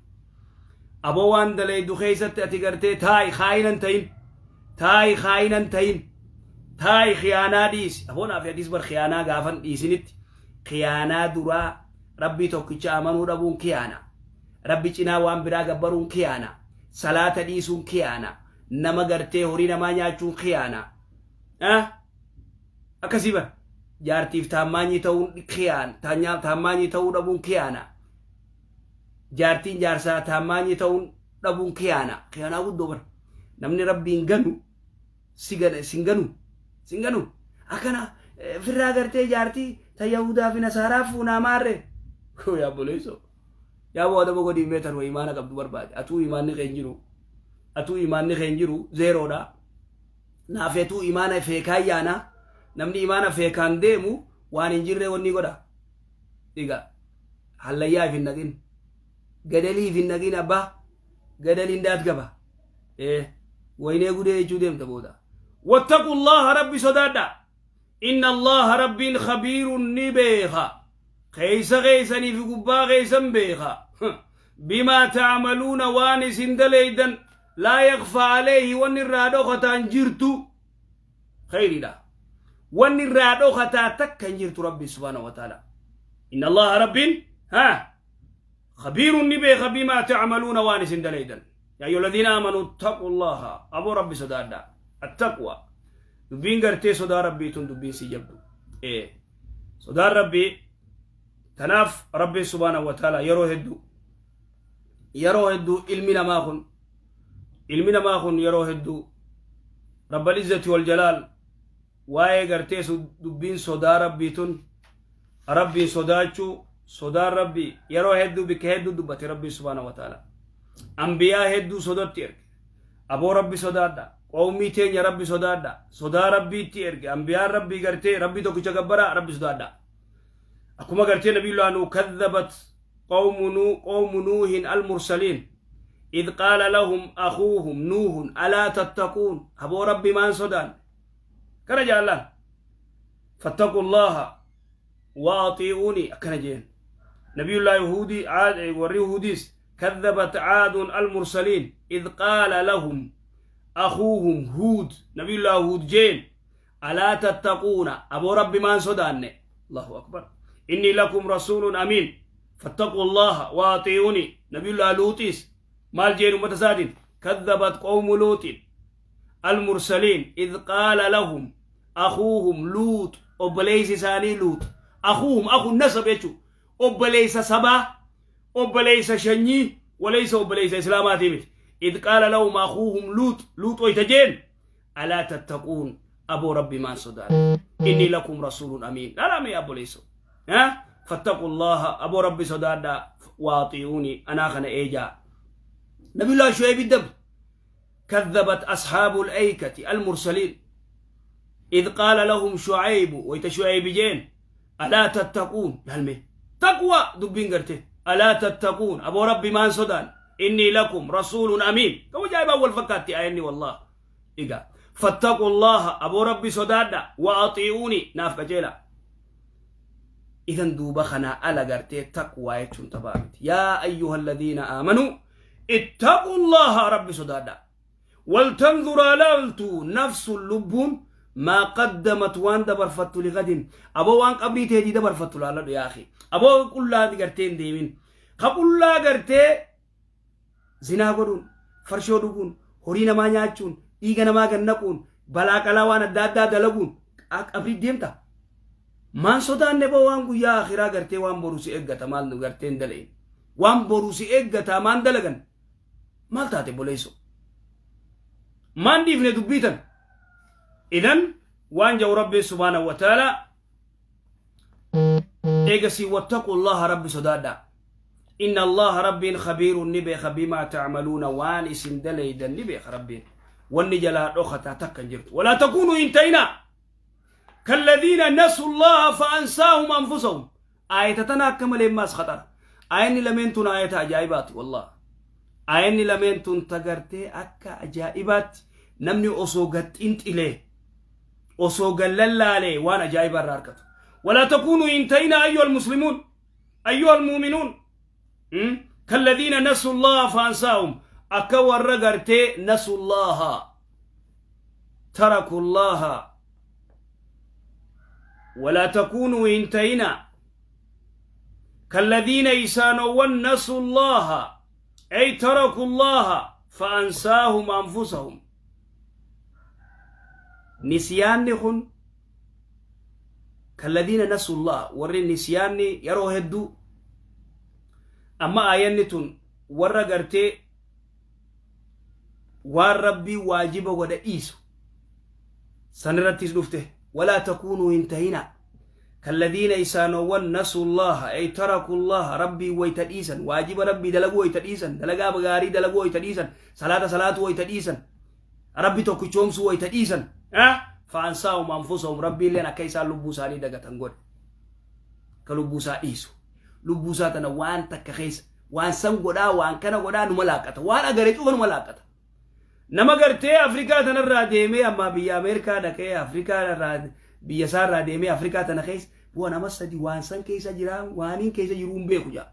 Aboo, waan dalaydu keeysatti ati gartee taa'i, kaayinan ta'in, taa'i, kaayinan ta'in. Taa'i khiyaanaa dhiisi. Aboonaa fi hadiis bar khiyaanaa gaafan dhiisinitti khiyaanaa duraa Rabbii tokkicha amanuu dhabuun khiyaana. Rabbi cinaa waan biraa gabbaruun khiyaana. Salaata dhiisuun khiyaana. Nama gartee horii namaa nyaachuun khiyaana. Akkasii bar. Jaartiif taammaanyii ta'uun khiyaana. Taammaanyii ta'uu dhabuun khiyaana. Jaartiin jaarsaa taammaanyii ta'uun dhabuun khiyaana. Khiyaanaa guddoo bar. Namni Rabbiin ganu si gana sin ganu sin ganu akkana firraa gartee jaartii ta yahudaa fi nasaaraa fuunaa maarre. Yaa obboleessoo, yaa boo, adaba godhii mee tanuma imaana qabdu barbaade. Atuu imaanni kee hin jiru, atuu imaanni kee hin jiru, zeeroodha. Naafeetuu imaana feekaan yaana. Namni imaana feekaan deemu waan hin jirree wanni godha. Egaa hallayyaa if hin naqin, gadalii if hin naqin. Abbaa gadaliin daat gaba waynee gudee jechuu deemta booda. Wattaqu Allaha, Rabbi sodaadha. Inna Allaha, Rabbiin, khabiirun, ni beeka, keeysa keeysanii fi gubbaa keeysan beeka, bimaa ta'maluuna, waan isin daleeydan. Laa yakfaa alayhi, wanni irraa dhokataan jirtu khayriidha, wanni irraa dhokataa takka hin jirtu Rabbi subhaanahu wa ta'ala. Inna Allaha, Rabbiin, ha khabiirun, ni beeka, bimaa ta'maluuna, waan isin daleeydan. Yaa ayyuha alladhiina aamanuu ittaqu Allaha, aboo Rabbi sodaadha. Attaqwa, dubbiin gartee sodaa Rabbii tun dubbiin si jabdu. Sodaan Rabbii tanaaf Rabbiin subhaanahu wa ta'ala yeroo hedduu ilmi namaa kun yeroo hedduu rabbal izzati wal jalaal waa'ee gartee dubbiin sodaa Rabbii tun, Rabbiin sodaachuu, sodaan Rabbii yeroo hedduu bikka hedduu dubbate. Rabbiin subhaanahu wa ta'ala ambiyaa hedduu sodatti erge. Aboo Rabbi sodaadha, qawmii teenya Rabbi sodaadha. Sodaa Rabbiitti erge ambiyaan Rabbii gartee Rabbii tokkicha gabbaraa, Rabbi sodaadha. Akkuma gartee nabiyullah nu kadhabat qawmu Nuuhin almursaliin إذ قال لهم أخوهم نوح ألا تتقون. أبو ربي maan sodaan kana jaallan. فاتقوا الله وأطيعوني akkana jeen. نبي الله يهودي عاد وري يهوديس كذبت عاد المرسلين إذ قال لهم أخوهم هود، نبي الله هود جين، ألا تتقون، أبو ربي maan sodaan. الله أكبر. إني لكم رسول أمين فاتقوا الله وأطيعوني. نبي الله لوطيس maal jeen ummata isaatiin؟ كذبت قوم لوط المرسلين إذ قال لهم أخوهم لوط، obboleeysi isaanii Luut. أخوهم، أخو النسب jechuu, obboleeysa sabaa, obboleeysa shanyii, waleysa obboleeysa islaamaatii miti. إذ قال لهم أخوهم لوط، Luut wayta jeen، ألا تتقون، aboo Rabbi maan sodaan، إني لكم رسول أمين. Laalame obboleeyso, ها، فاتقوا الله، aboo Rabbi sodaadha، وأطيعوني، anaa kana eejaa. نبي الله شعيب الدب كذبت أصحاب الأيكة المرسلين إذ قال لهم شعيب، wayta شعيب jeen، ألا تتقون. لالمي تقوى dubbiin gartee ألا تتقون، aboo Rabbi maan sodaan، إني لكم رسول أمين. كم جايب أول فكاتي آيني والله. إيقا فاتقوا الله، aboo Rabbi sodaadha، وأطيعوني، naaf qajeela. إذن duuba kana ala gartee taqwaa jechuun tabaamiti. يا أيها الذين آمنوا اتقوا الله، Rabbi sodaadha. ولتنظر laaltu نفس lubbuun ما قدمت waan dabarfattu لغد. Aboo waan qabrii teetii dabarfattu laaladhu. Yaa akhi, aboo qullaa gartee hin deemin ka qullaa gartee zinaa godhuun, farshoo dhuguun, horii namaa nyaachuun, dhiiga namaa gannaquun, balaa qalaa waan adda addaa dalaguun qabrii deemta. Maan sodaanne boo waan guyyaa akhiraa gartee waan boru si eeggata maal nu gartee hin dalayin? Waan boru si eeggata maan dalagan? Maal taate boleesso? Maan dhiifne dubbiitan? Idan waan jau Rabbiin subhaanahu wa ta'ala eegasii واتقوا الله, Rabbi sodaadha. إن الله, Rabbiin, خبير, ni beeka, بما تعملون, waan isin dalaydan ni beeka Rabbiin. Wanni jalaa dhokataa takka hin jirtu. ولا تكونوا hin ta'inaa كالذين نسوا الله فأنساهم أنفسهم. آية tana akka malee maas khaxara. Aayanni lameen tun aayata ajaa'ibaati wallah. Aayanni lameen tun tagartee akka ajaa'ibaatti namni osoo gaxxinxilee, osoo gallallaalee waan ajaa'ibaa irraa argatu. ولا تكونوا hin ta'inaa أيها المسلمون أيها المؤمنون كالذين نسوا الله فأنساهم, akka warra gartee نسوا الله، تركوا الله. Walaa takuunuu hin ta'inaa kalladiina isaanowwan nasu llaaha ay taraku llaaha fa ansaahum anfusahum. Nisyaanni kun kalladiina nasu llaha, warri nisyaanni yeroo hedduu amma aayanni tun warra gartee waan Rabbii waajiba godhe dhiisu sanirrattis dhufte. Walaa takuunuu hin tahinaa kalladiina isaanowwan nasu llaha ay taraku llaha, Rabbii wayta dhiisan, waajiba Rabbii dalaguu wayta dhiisan, dalagaa gaarii dalaguu wayta dhiisan, salaata salaatuu wayta dhiisan, Rabbi tokkichoomsuu wayta dhiisan, fa ansaahum anfusahum, Rabbiilleen akka isaan lubbuu isaanii dagatan godhe. Ka lubbuu isaa dhiisu, lubbuu isaa tana waan takka keessa waan san godhaa, waan kana godhaa, numa laaqqata, waan agaree cufa numa laaqqata. Nama gartee Afrikaa tanarraa deemee ammaa biyya Ameerikaa dhaqee, Afrikaa irraa biyya isaarraa deemee Afrikaa tana keessa bu'an ama 3 waan san keessa jira, waaniin keessa jiruu hin beeku jaa.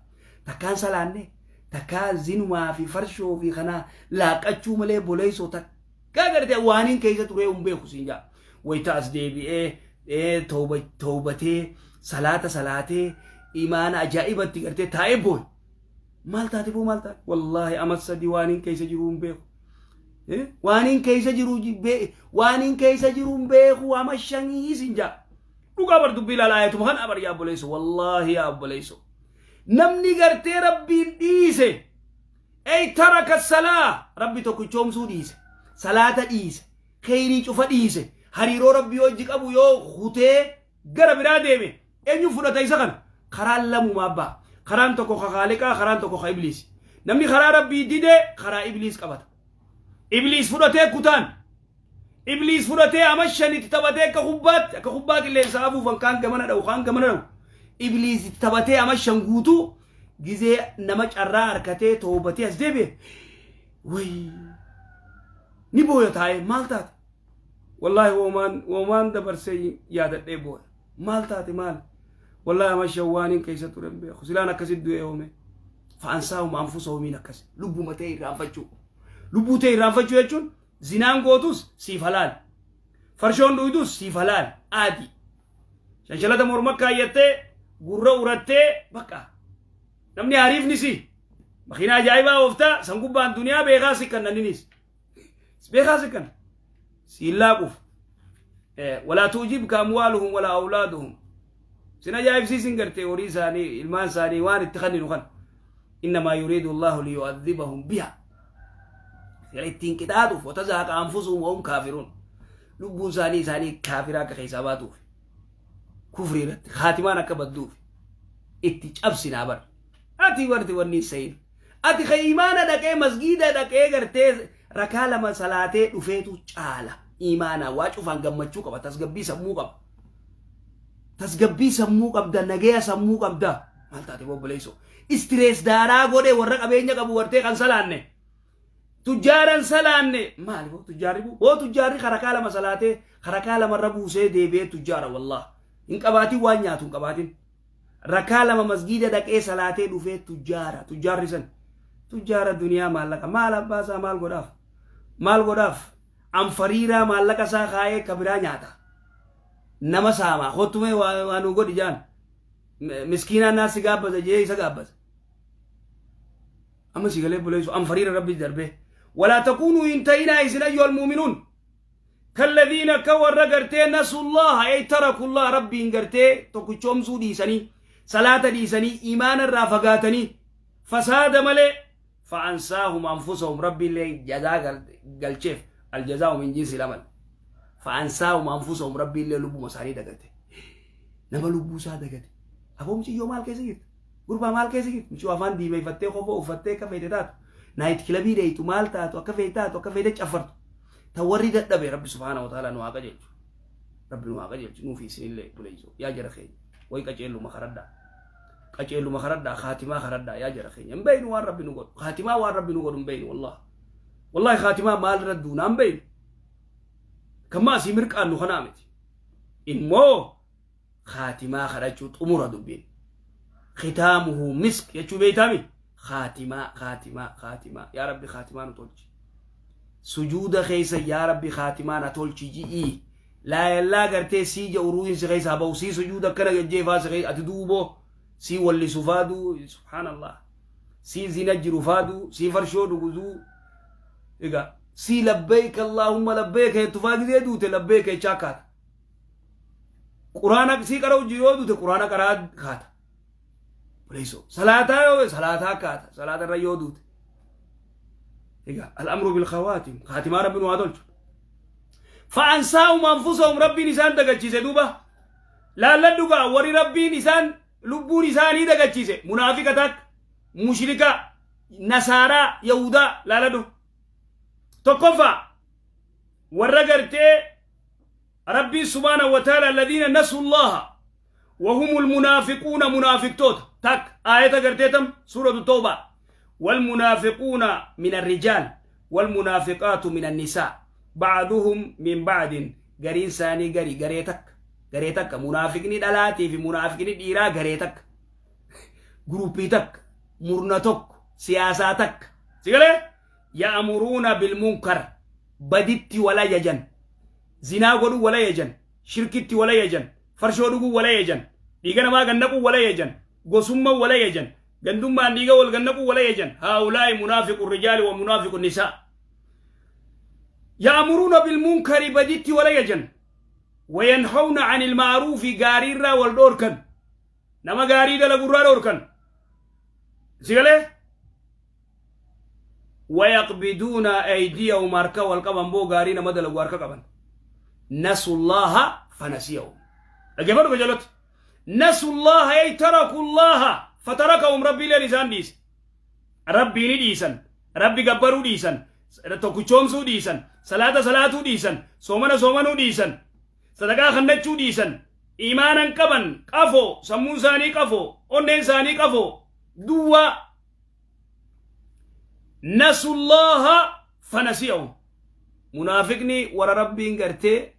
Takkaan salaanne, takkaa zinumaa fi farshoo fi kana laaqqachuu malee boleessoo takkaa gartee waaniin keessa turee hin beeku siin jaa. Wayita as deebi'ee toobatee salaata salaatee imaana ajaa'ibatti gartee taa'ee booye. Maal taate boo, maal taate? Wallaahi ama 3 waaniin keessa jiruu hin beeku. Waaniin keessa jiru, waaniin keessa jiru hin beeku, ama 5 sin jaa. Dhugaa bar dubbii ilaala, ayatuma kana bar yaa obboleesso, wallaahi yaa obboleesso. Namni gartee Rabbiin dhiise, ey taraka salaa, Rabbi tokkichoomsuu dhiise, salaata dhiise, kheyrii cufa dhiise, hariiroo Rabbii wajji qabu yoo kutee gara biraa deeme, eenyu fudhata isa kana? Karaan lamumaa ba'a. Karaan tokko ka Khaaliqaa, karaan tokko ka Ibliis. Namni karaa Rabbii dide karaa Ibliis qabata. Ibliis fudhatee kutaan. Ibliis fudhatee ama 5tti taphatee akka kubbaatti, akka kubbaa qilleensaa afuufan, kaan gamana dha'u, kaan gamana dha'u. Ibliis itti taphatee ama 5 guutuu gizee nama carraa harkatee toobatee as deebi'e. Wayii ni booya taa'ee. Maal taate? Wallaahi womaan dabarsee yaadadhee booya. Maal taate, maal? Wallaahi ama 5 waaniin keessa ture hin beeku. Silaan akkasit du'ee oome. Fa'ansaahum anfusahumiin akkas. Lubbuma ta'e irraanfachuu. Lubbuu ta'e irraanfachuu jechuun zinaan gootus siif halaal. Farshoon dhuyduus siif halaal. Aadi. Shanshalata morma kaayyattee gurra urattee bakka. Namni hariifni si. Makiinaa ajaa'ibaa ooftaa san gubbaan duniyaa beekaa si kannaninis. Beekaa si kan. Siin laaquuf. Walaa tu'jibka amwaaluhum walaa awlaaduhum. Sin ajaa'ibsiisin gartee horii isaanii, ilmaan isaanii waan itti kanninu kan. Innamaa yuriidu Allahu liyu'adhibahum biha. Sila ittiin qixaaxuuf, watazahaqa anfusuhum wahum kaafiruun. Lubbuun isaanii kaafiraa akka keessaa baatuuf. Kufrii irratti kaatimaan akka badduuf. Itti cabsinaa bar. Ati warti wanni hin seyin. Ati ka imaana dhaqee masgiida dhaqee gartee rakaa 2 salaatee dhufeetu caala. Imaanaa waa cufaan gammachuu qaba. Tasgabbii sammuu qaba. Tasgabbii sammuu qabda, nagaya sammuu qabda. Maal taate obboleessoo? Stress daaraa godhe warra qabeenya qabu wartee kan salaanne. Tujjaaran salaanne. Maali boo tujjaarri boo? Boo tujjaarri harakaa 2 salaatee harakaa 2rra buusee deebi'ee tujjaara wallah. Hin qabaatin, waan nyaatu hin qabaatin. Rakaa 2 masgiida dhaqee salaatee dhufee tujjaara. Tujjaarri san. Tujjaara duniyaa maallaqa. Maal abbaa isaa maal godhaaf? Maal godhaaf? Anfariiraa maallaqa isaa kaayee ka biraa nyaata. Nama saamaa. Kottumee waa nu godhi jaan. Miskiinaan naa si gaabbata jee isa gaabbata. Amma si galee buleessu anfariira Rabbi darbee. Walaa takuunuu hin ta'inaa isin ayyuhal muuminuun. Kalladiina ka warra gartee nasullaha ay tarakullah, Rabbiin gartee tokkichoomsuu dhiisanii, salaata dhiisanii, imaana irraa fagaatanii, fasaada malee, fa'ansaahum anfusahum, Rabbiillee jazaa galcheef, aljazaa'u min jinsi lamal. Fa'ansaahum anfusahum, Rabbiillee lubbuma isaanii dagate. Nama lubbuu isaa dagate. Aboo muciyyoo maal keessa jirta? Gurbaa maal keessa jirta? Muciyyoo afaan diimeeffattee kofoo uffattee akka feete taatu. Night club dheeytu, maal taatu, akka feete taatu, akka feete caffartu. Ta warri dadhabe Rabbi subhaanahu wa ta'ala nu haa qajeelchu. Rabbi nu haa qajeelchu nuufi isinillee buleeysu. Yaa jara keenya. Way qaceelluma karadhaa. Qaceelluma karadhaa, kaatimaa karadhaa yaa jara keenya. Hin beeynu waan Rabbi nu godhu. Kaatimaa waan Rabbi nu godhu hin beeynu wallah. Wallahi kaatimaa maal irra duunaa hin beeynu. Kamma asii mirqaannu kanaa miti. Immoo kaatimaa kadhachuu xumura dubbiin. Kitaamuhu misk jechuu beeytaami? Kaatimaa, kaatimaa, kaatimaa. Yaa Rabbi kaatimaa nu tolchi. Sujuuda keessa yaa Rabbi kaatimaa na tolchi ji'ii. Laayallaa gartee sii ja'u ruuhin si keessaa bahu, sii sujuuda akkana gajjeefaa si keessa ati duuboo sii wallisu faaduu, subhaanallah, sii zina jiru faaduu, sii farshoo dhuguduu, egaa sii labbeeyka allaahumma labbeeyka jettu faa gizee duute labbeeyka jechaa kaata. Quraana sii qara'u jiru yoo duute quraana qaraa kaata. Obboleessoo, salaataa yoo salaataa kaata, salaata irra yoo duute. Egaa al'amru bil khawaatim, khaatimaa rabbi nu haa tolchu. Fa'ansaahum anfusahum, rabbiin isaan dagachiise. Duuba laalladhu gaa, warri rabbiin isaan lubbuun isaanii dagachiise munaafiqa takka, mushrika, nasaaraa, yahudaa laaladhu. Tokkoffaa, warra gartee rabbiin subhaanahu wa ta'ala alladhiina nasu llaha وهم المنافقون، منافقتوت تك آية قرتيتم سورة التوبة: والمنافقون من الرجال والمنافقات من النساء بعضهم من بعض. Gariin isaanii gari garee takka, garee takka. Munaafiqni dhalaatii fi munaafiqni dhiiraa garee takka, guruppii takka, murna tokko, siyaasaa takka. Sigalee ya'muruuna bilmunkar, baditti wal ajajan, zinaa godhuu wal ajajan, shirkitti wal ajajan, farshoo dhuguu wal ajajan, dhiiga namaa gannaquu wal ajajan, gosummaa wal ajajan, gandummaan dhiiga wal gannaquu wal ajajan. Haa'ulaa'i munaafiqu rijaali wa munaafiqu nisaa. Ya'muruuna bilmunkari, baditti wal ajajan, wayanhawna anil ma'ruufi, gaariirraa wal dhoorkan, nama gaarii dalagurraa dhoorkan. Sigalee wayaqbiduuna aydiyahum, harka wal qaban boo, gaarii nama dalagu harka qaban. Nasullaha fanasiyahum. Dhaggeeffadhu qajeeloti. Nasullaha ay taraku llaha fatarakahum. Rabbiileen isaan dhiise. Rabbii ni dhiisan, rabbi gabbaruu dhiisan, tokkichoomsuu dhiisan, salaata salaatuu dhiisan, soomana soomanuu dhiisan, sadaqaa kannachuu dhiisan, imaanan qaban, qafoo sammuun isaanii qafoo, onneen isaanii qafoo duwwaa. Nasullaha fanasiyahum. Munaafiqni warra rabbiin gartee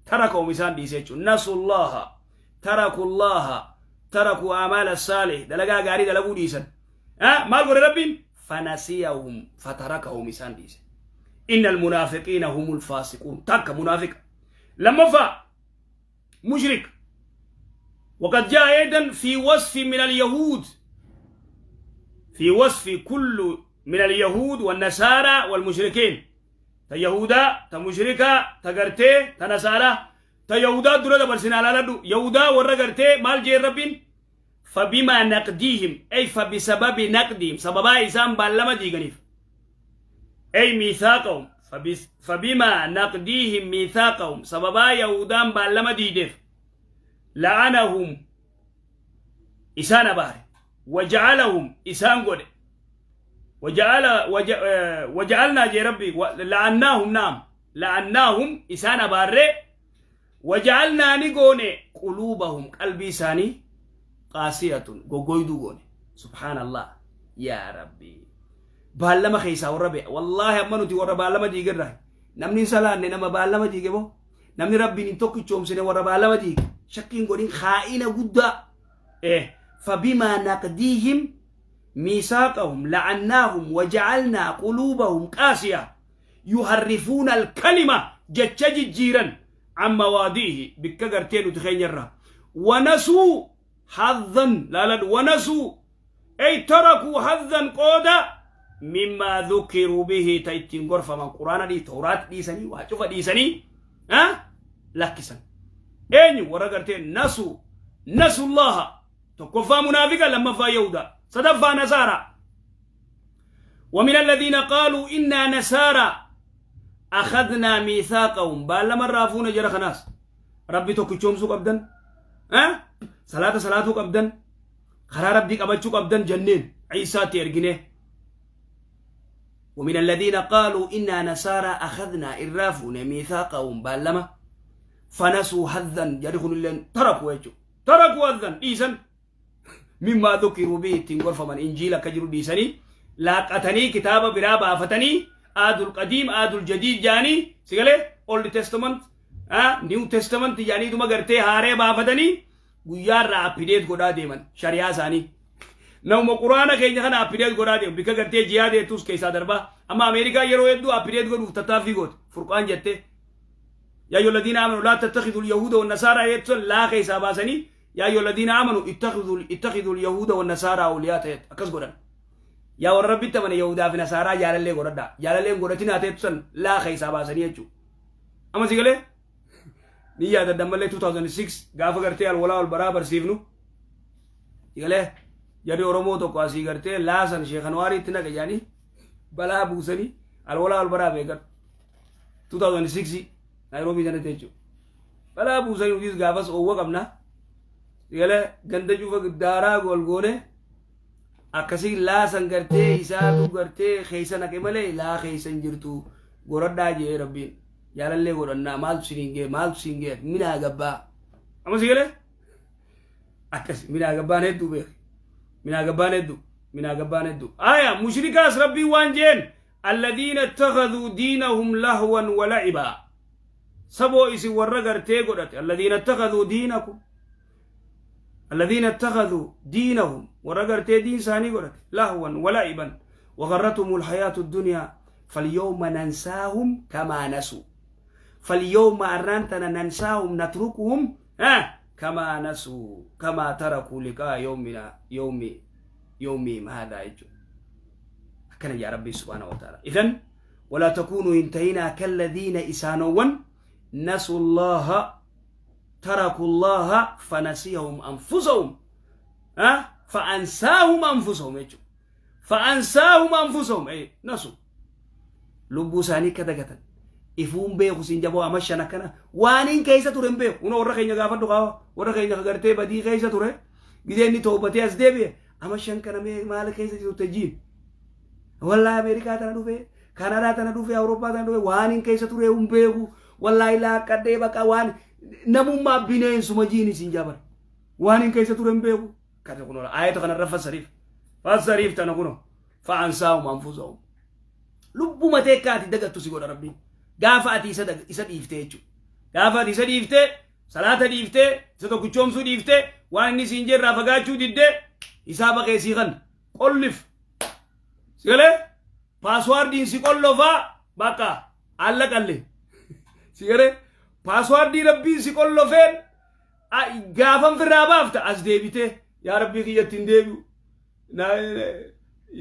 tarakahum, isaan dhiise jechuudha. Nasullaha, tarakullaha, tarakuu amaala saalih, dalagaa gaarii dalaguu dhiisan. Maal godhe rabbiin? Fanasiyahum fatarakahum, isaan dhiise. Inna almunaafiqiina humul faasiquun. Takka munaafiqa. Lammaffaa, mushrik. وقد جاء أيضا في وصف من اليهود، في وصف كل من اليهود والنصارى والمشركين. تا يهودا، تا مشركا، تا غرتي تا نصارى. تا يهودا درا دبرسنا لالدو. يهودا ورا غرتي مال جير ربين؟ فبما نقديهم، أي فبسبب نقدهم، سببا إسان بالما ديغنيف، أي ميثاقهم. فبما نقديهم ميثاقهم، سببا يهودان بالما ديدف، لعنهم، إسان باري، وجعلهم، إسان قد وجعل وج... وجعلنا جي ربي لعناهم، نعم، لعناهم، إسان باري، وجعلنا نقوني قلوبهم، قلبي ساني، قاسية، غوغويدو غوني. سبحان الله يا ربي. Baallama keessaa warra be'a. Wallaahi amma nuti warra baallama diigerraa. Namni hin salaanne nama baallama diige boo. Namni rabbiin hin tokkichoomsine warra baallama diige. Shakkiin godhin, kaa'ina guddaa. فبما نقضيهم ميثاقهم لعناهم وجعلنا قلوبهم قاسية يحرفون الكلمة، jecha jijjiiran، عن مواضعه، bikka gartee nuti keenyarraa، ونسوا حظا. لا لا، ونسوا أي تركوا حظا، قودا، مما ذكروا به، ta ittiin gorfaman. Quraana dhii tawraat dhiisanii, waa cufa dhiisanii lakkisan. Eenyu? Warra gartee نسوا الله. Tokkoffaa munaafiqa, lammaffaa yahuda, sadaffaa nasaara. ومن الذين قالوا إنا نصارى أخذنا ميثاقهم. baallama raafuuna jara kanaas. Rabbi tokkichoomsuu qabdan, salaata salaatuu qabdan, karaa rabbii qabachuu qabdan jenneen Ciisaatti ergine. ومن الذين قالوا إنا نصارى أخذنا، إرافون، ميثاقهم، بالما، فنسوا حظا. جرخن اللين تركوا يجو، تركوا حظا، إيسا، مما ذكروا به، تنقر فمن إنجيل كجروا ديسني لاقتني كتاب برا بافتني، عهد القديم، عهد الجديد جاني سيقالي Old Testament، New Testament jaanii duma gartee haaree baafatanii guyyaarraa update godhaa deeman shari'aa isaanii. Nama quraana keenya kana update godhaa deemu bikka gartee jiyaa deettus keessaa darbaa. Amma Ameerikaa yeroo hedduu update godhuuf tattaaffii goote, furqaan jettee. Yaa ayyuha alladhiina aamanu laa tattakhidhu alyahuuda wannasaaraa jettu san laa keessaa baasanii yaa ayyuha alladhiina aamanu ittakhidhu alyahuuda wannasaaraa awliyaa ta'e akkas godhan. Yaa warra Rabbitti amane Yahudaa fi Nasaaraa jaalallee godhadhaa. Jaalallee hin godhatinaa ta'etu san laa keessaa baasanii jechuudha. Amma si galee? Ni yaadadha ammallee 2006 gaafa gartee alwalaa wal baraa barsiifnu. Si galee? Jarri Oromoo tokko asii gartee laasan Sheekh Anwaariitti naqa jedhanii balaa buusanii alwalaa wal baraa beekan. 2006 Naayiroobii sanatti jechuudha. Balaa buusanii nutis gaafas oowwa qabna. Si galee ganda cufa daaraa gool goone akkasii laasan gartee isaatu gartee keessa naqe malee laa keessa hin jirtu goradhaa jee Rabbiin jaalallee godhannaa maaltu siin gee maaltu siin gee minaa gabbaa. Amma si galee akkas minaa gabbaan hedduu beeki, minaa gabbaan hedduu, minaa gabbaan hedduu. Aya mushrikaas Rabbiin waan jeen alladhiina ittakhadhuu diinahum lahwan wa la'ibaa. Saboo isin warra gartee godhate alladhiina ittakhadhuu diinakum alladhiina ittakhadhuu diinahum warra gartee diin isaanii godhate lahwan wa la'iban wa gharratuhum alhayaatu addunyaa falyawma nansaahum kamaa nasuu falyawma arraan tana nansaahum natrukuhum kamaa nasuu kamaa tarakuu liqaa yawmina yawmi yawmihim haadhaa jechuudha. Akkana jaa Rabbiin subhaanahu wa ta'ala. Idan walaa takuunuu hin ta'inaa kalladhiina isaanowwan nasu Allaha taraku Allaha fanasiyahum anfusahum fa'ansaahum anfusahum jechuudha. Fa'ansaahum anfusahum nasu lubbuu isaanii akka dagatan ifuun beeku siin jaboo ama shan akkana waan hin keessa ture hin beeku. Kunoo warra keenya gaafadhu qaawa warra keenya gartee badii keessa ture gizee inni toobatee as deebi'e ama shan kana mee maal keessa jirte jiin wallaahi Ameerikaa tana dhufe, Kanadaa tana dhufe, Awurooppaa tana dhufe waan hin keessa ture hin beeku, wallaahi laaqqadhee baqa waan namummaa bineensuma jiin isin jabar waan hin keessa ture hin beeku. Kana kunoo ayata kanarra fassariif fassariif tana kunoo fa'ansaahum anfusahum lubbuma teekkaa ati dagattu si godha Rabbiin gaafa ati isa dhiiftee jechuudha. Gaafa ati isa dhiiftee salaata dhiiftee isa tokkichoomsuu dhiiftee waan inni siin jirraa fagaachuu diddee isaa baqee sii kan qollif si galee passwordiin si qollofaa bakka alla qalle si galee passwordii Rabbiin si qollofeen gaafan firraa baafta as deebitee yaa Rabbii kiyya ittiin deebi'u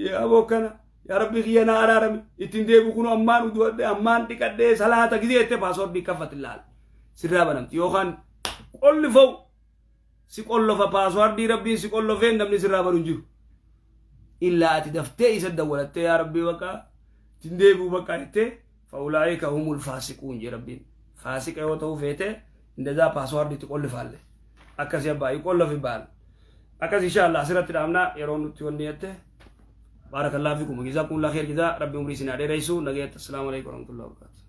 yaa bokkana yaa Rabbii kiyya na araarami ittiin deebi'u kun ammaan udu'adhe ammaan dhiqadhee salaata gizee jettee passwordii kaffati laal sirraa banamti yookaan qollifa'u si qollofa passwordii Rabbiin si qollofeen namni sirraa banu hin jiru. Illaa ati daftee isa dawwalattee yaa Rabbii bakka ittiin deebi'u bakka jettee fa'ulaa'ika humul faasiquun jee Rabbiin. Faasiqa yoo ta'uu feete indazaa passwordii itti qollifaalle. Akkasii abbaa qollofi baal. Akkas insha Allah asirratti dhaabna yeroo nutti wanni jette. Baarakallahu fiikum. Jazaakumullahu khair jazaa. Rabbi umrii isin haa dheeressu. Nagayaatti. Assalaamu alaikum warahmatullahi wabarakatuh.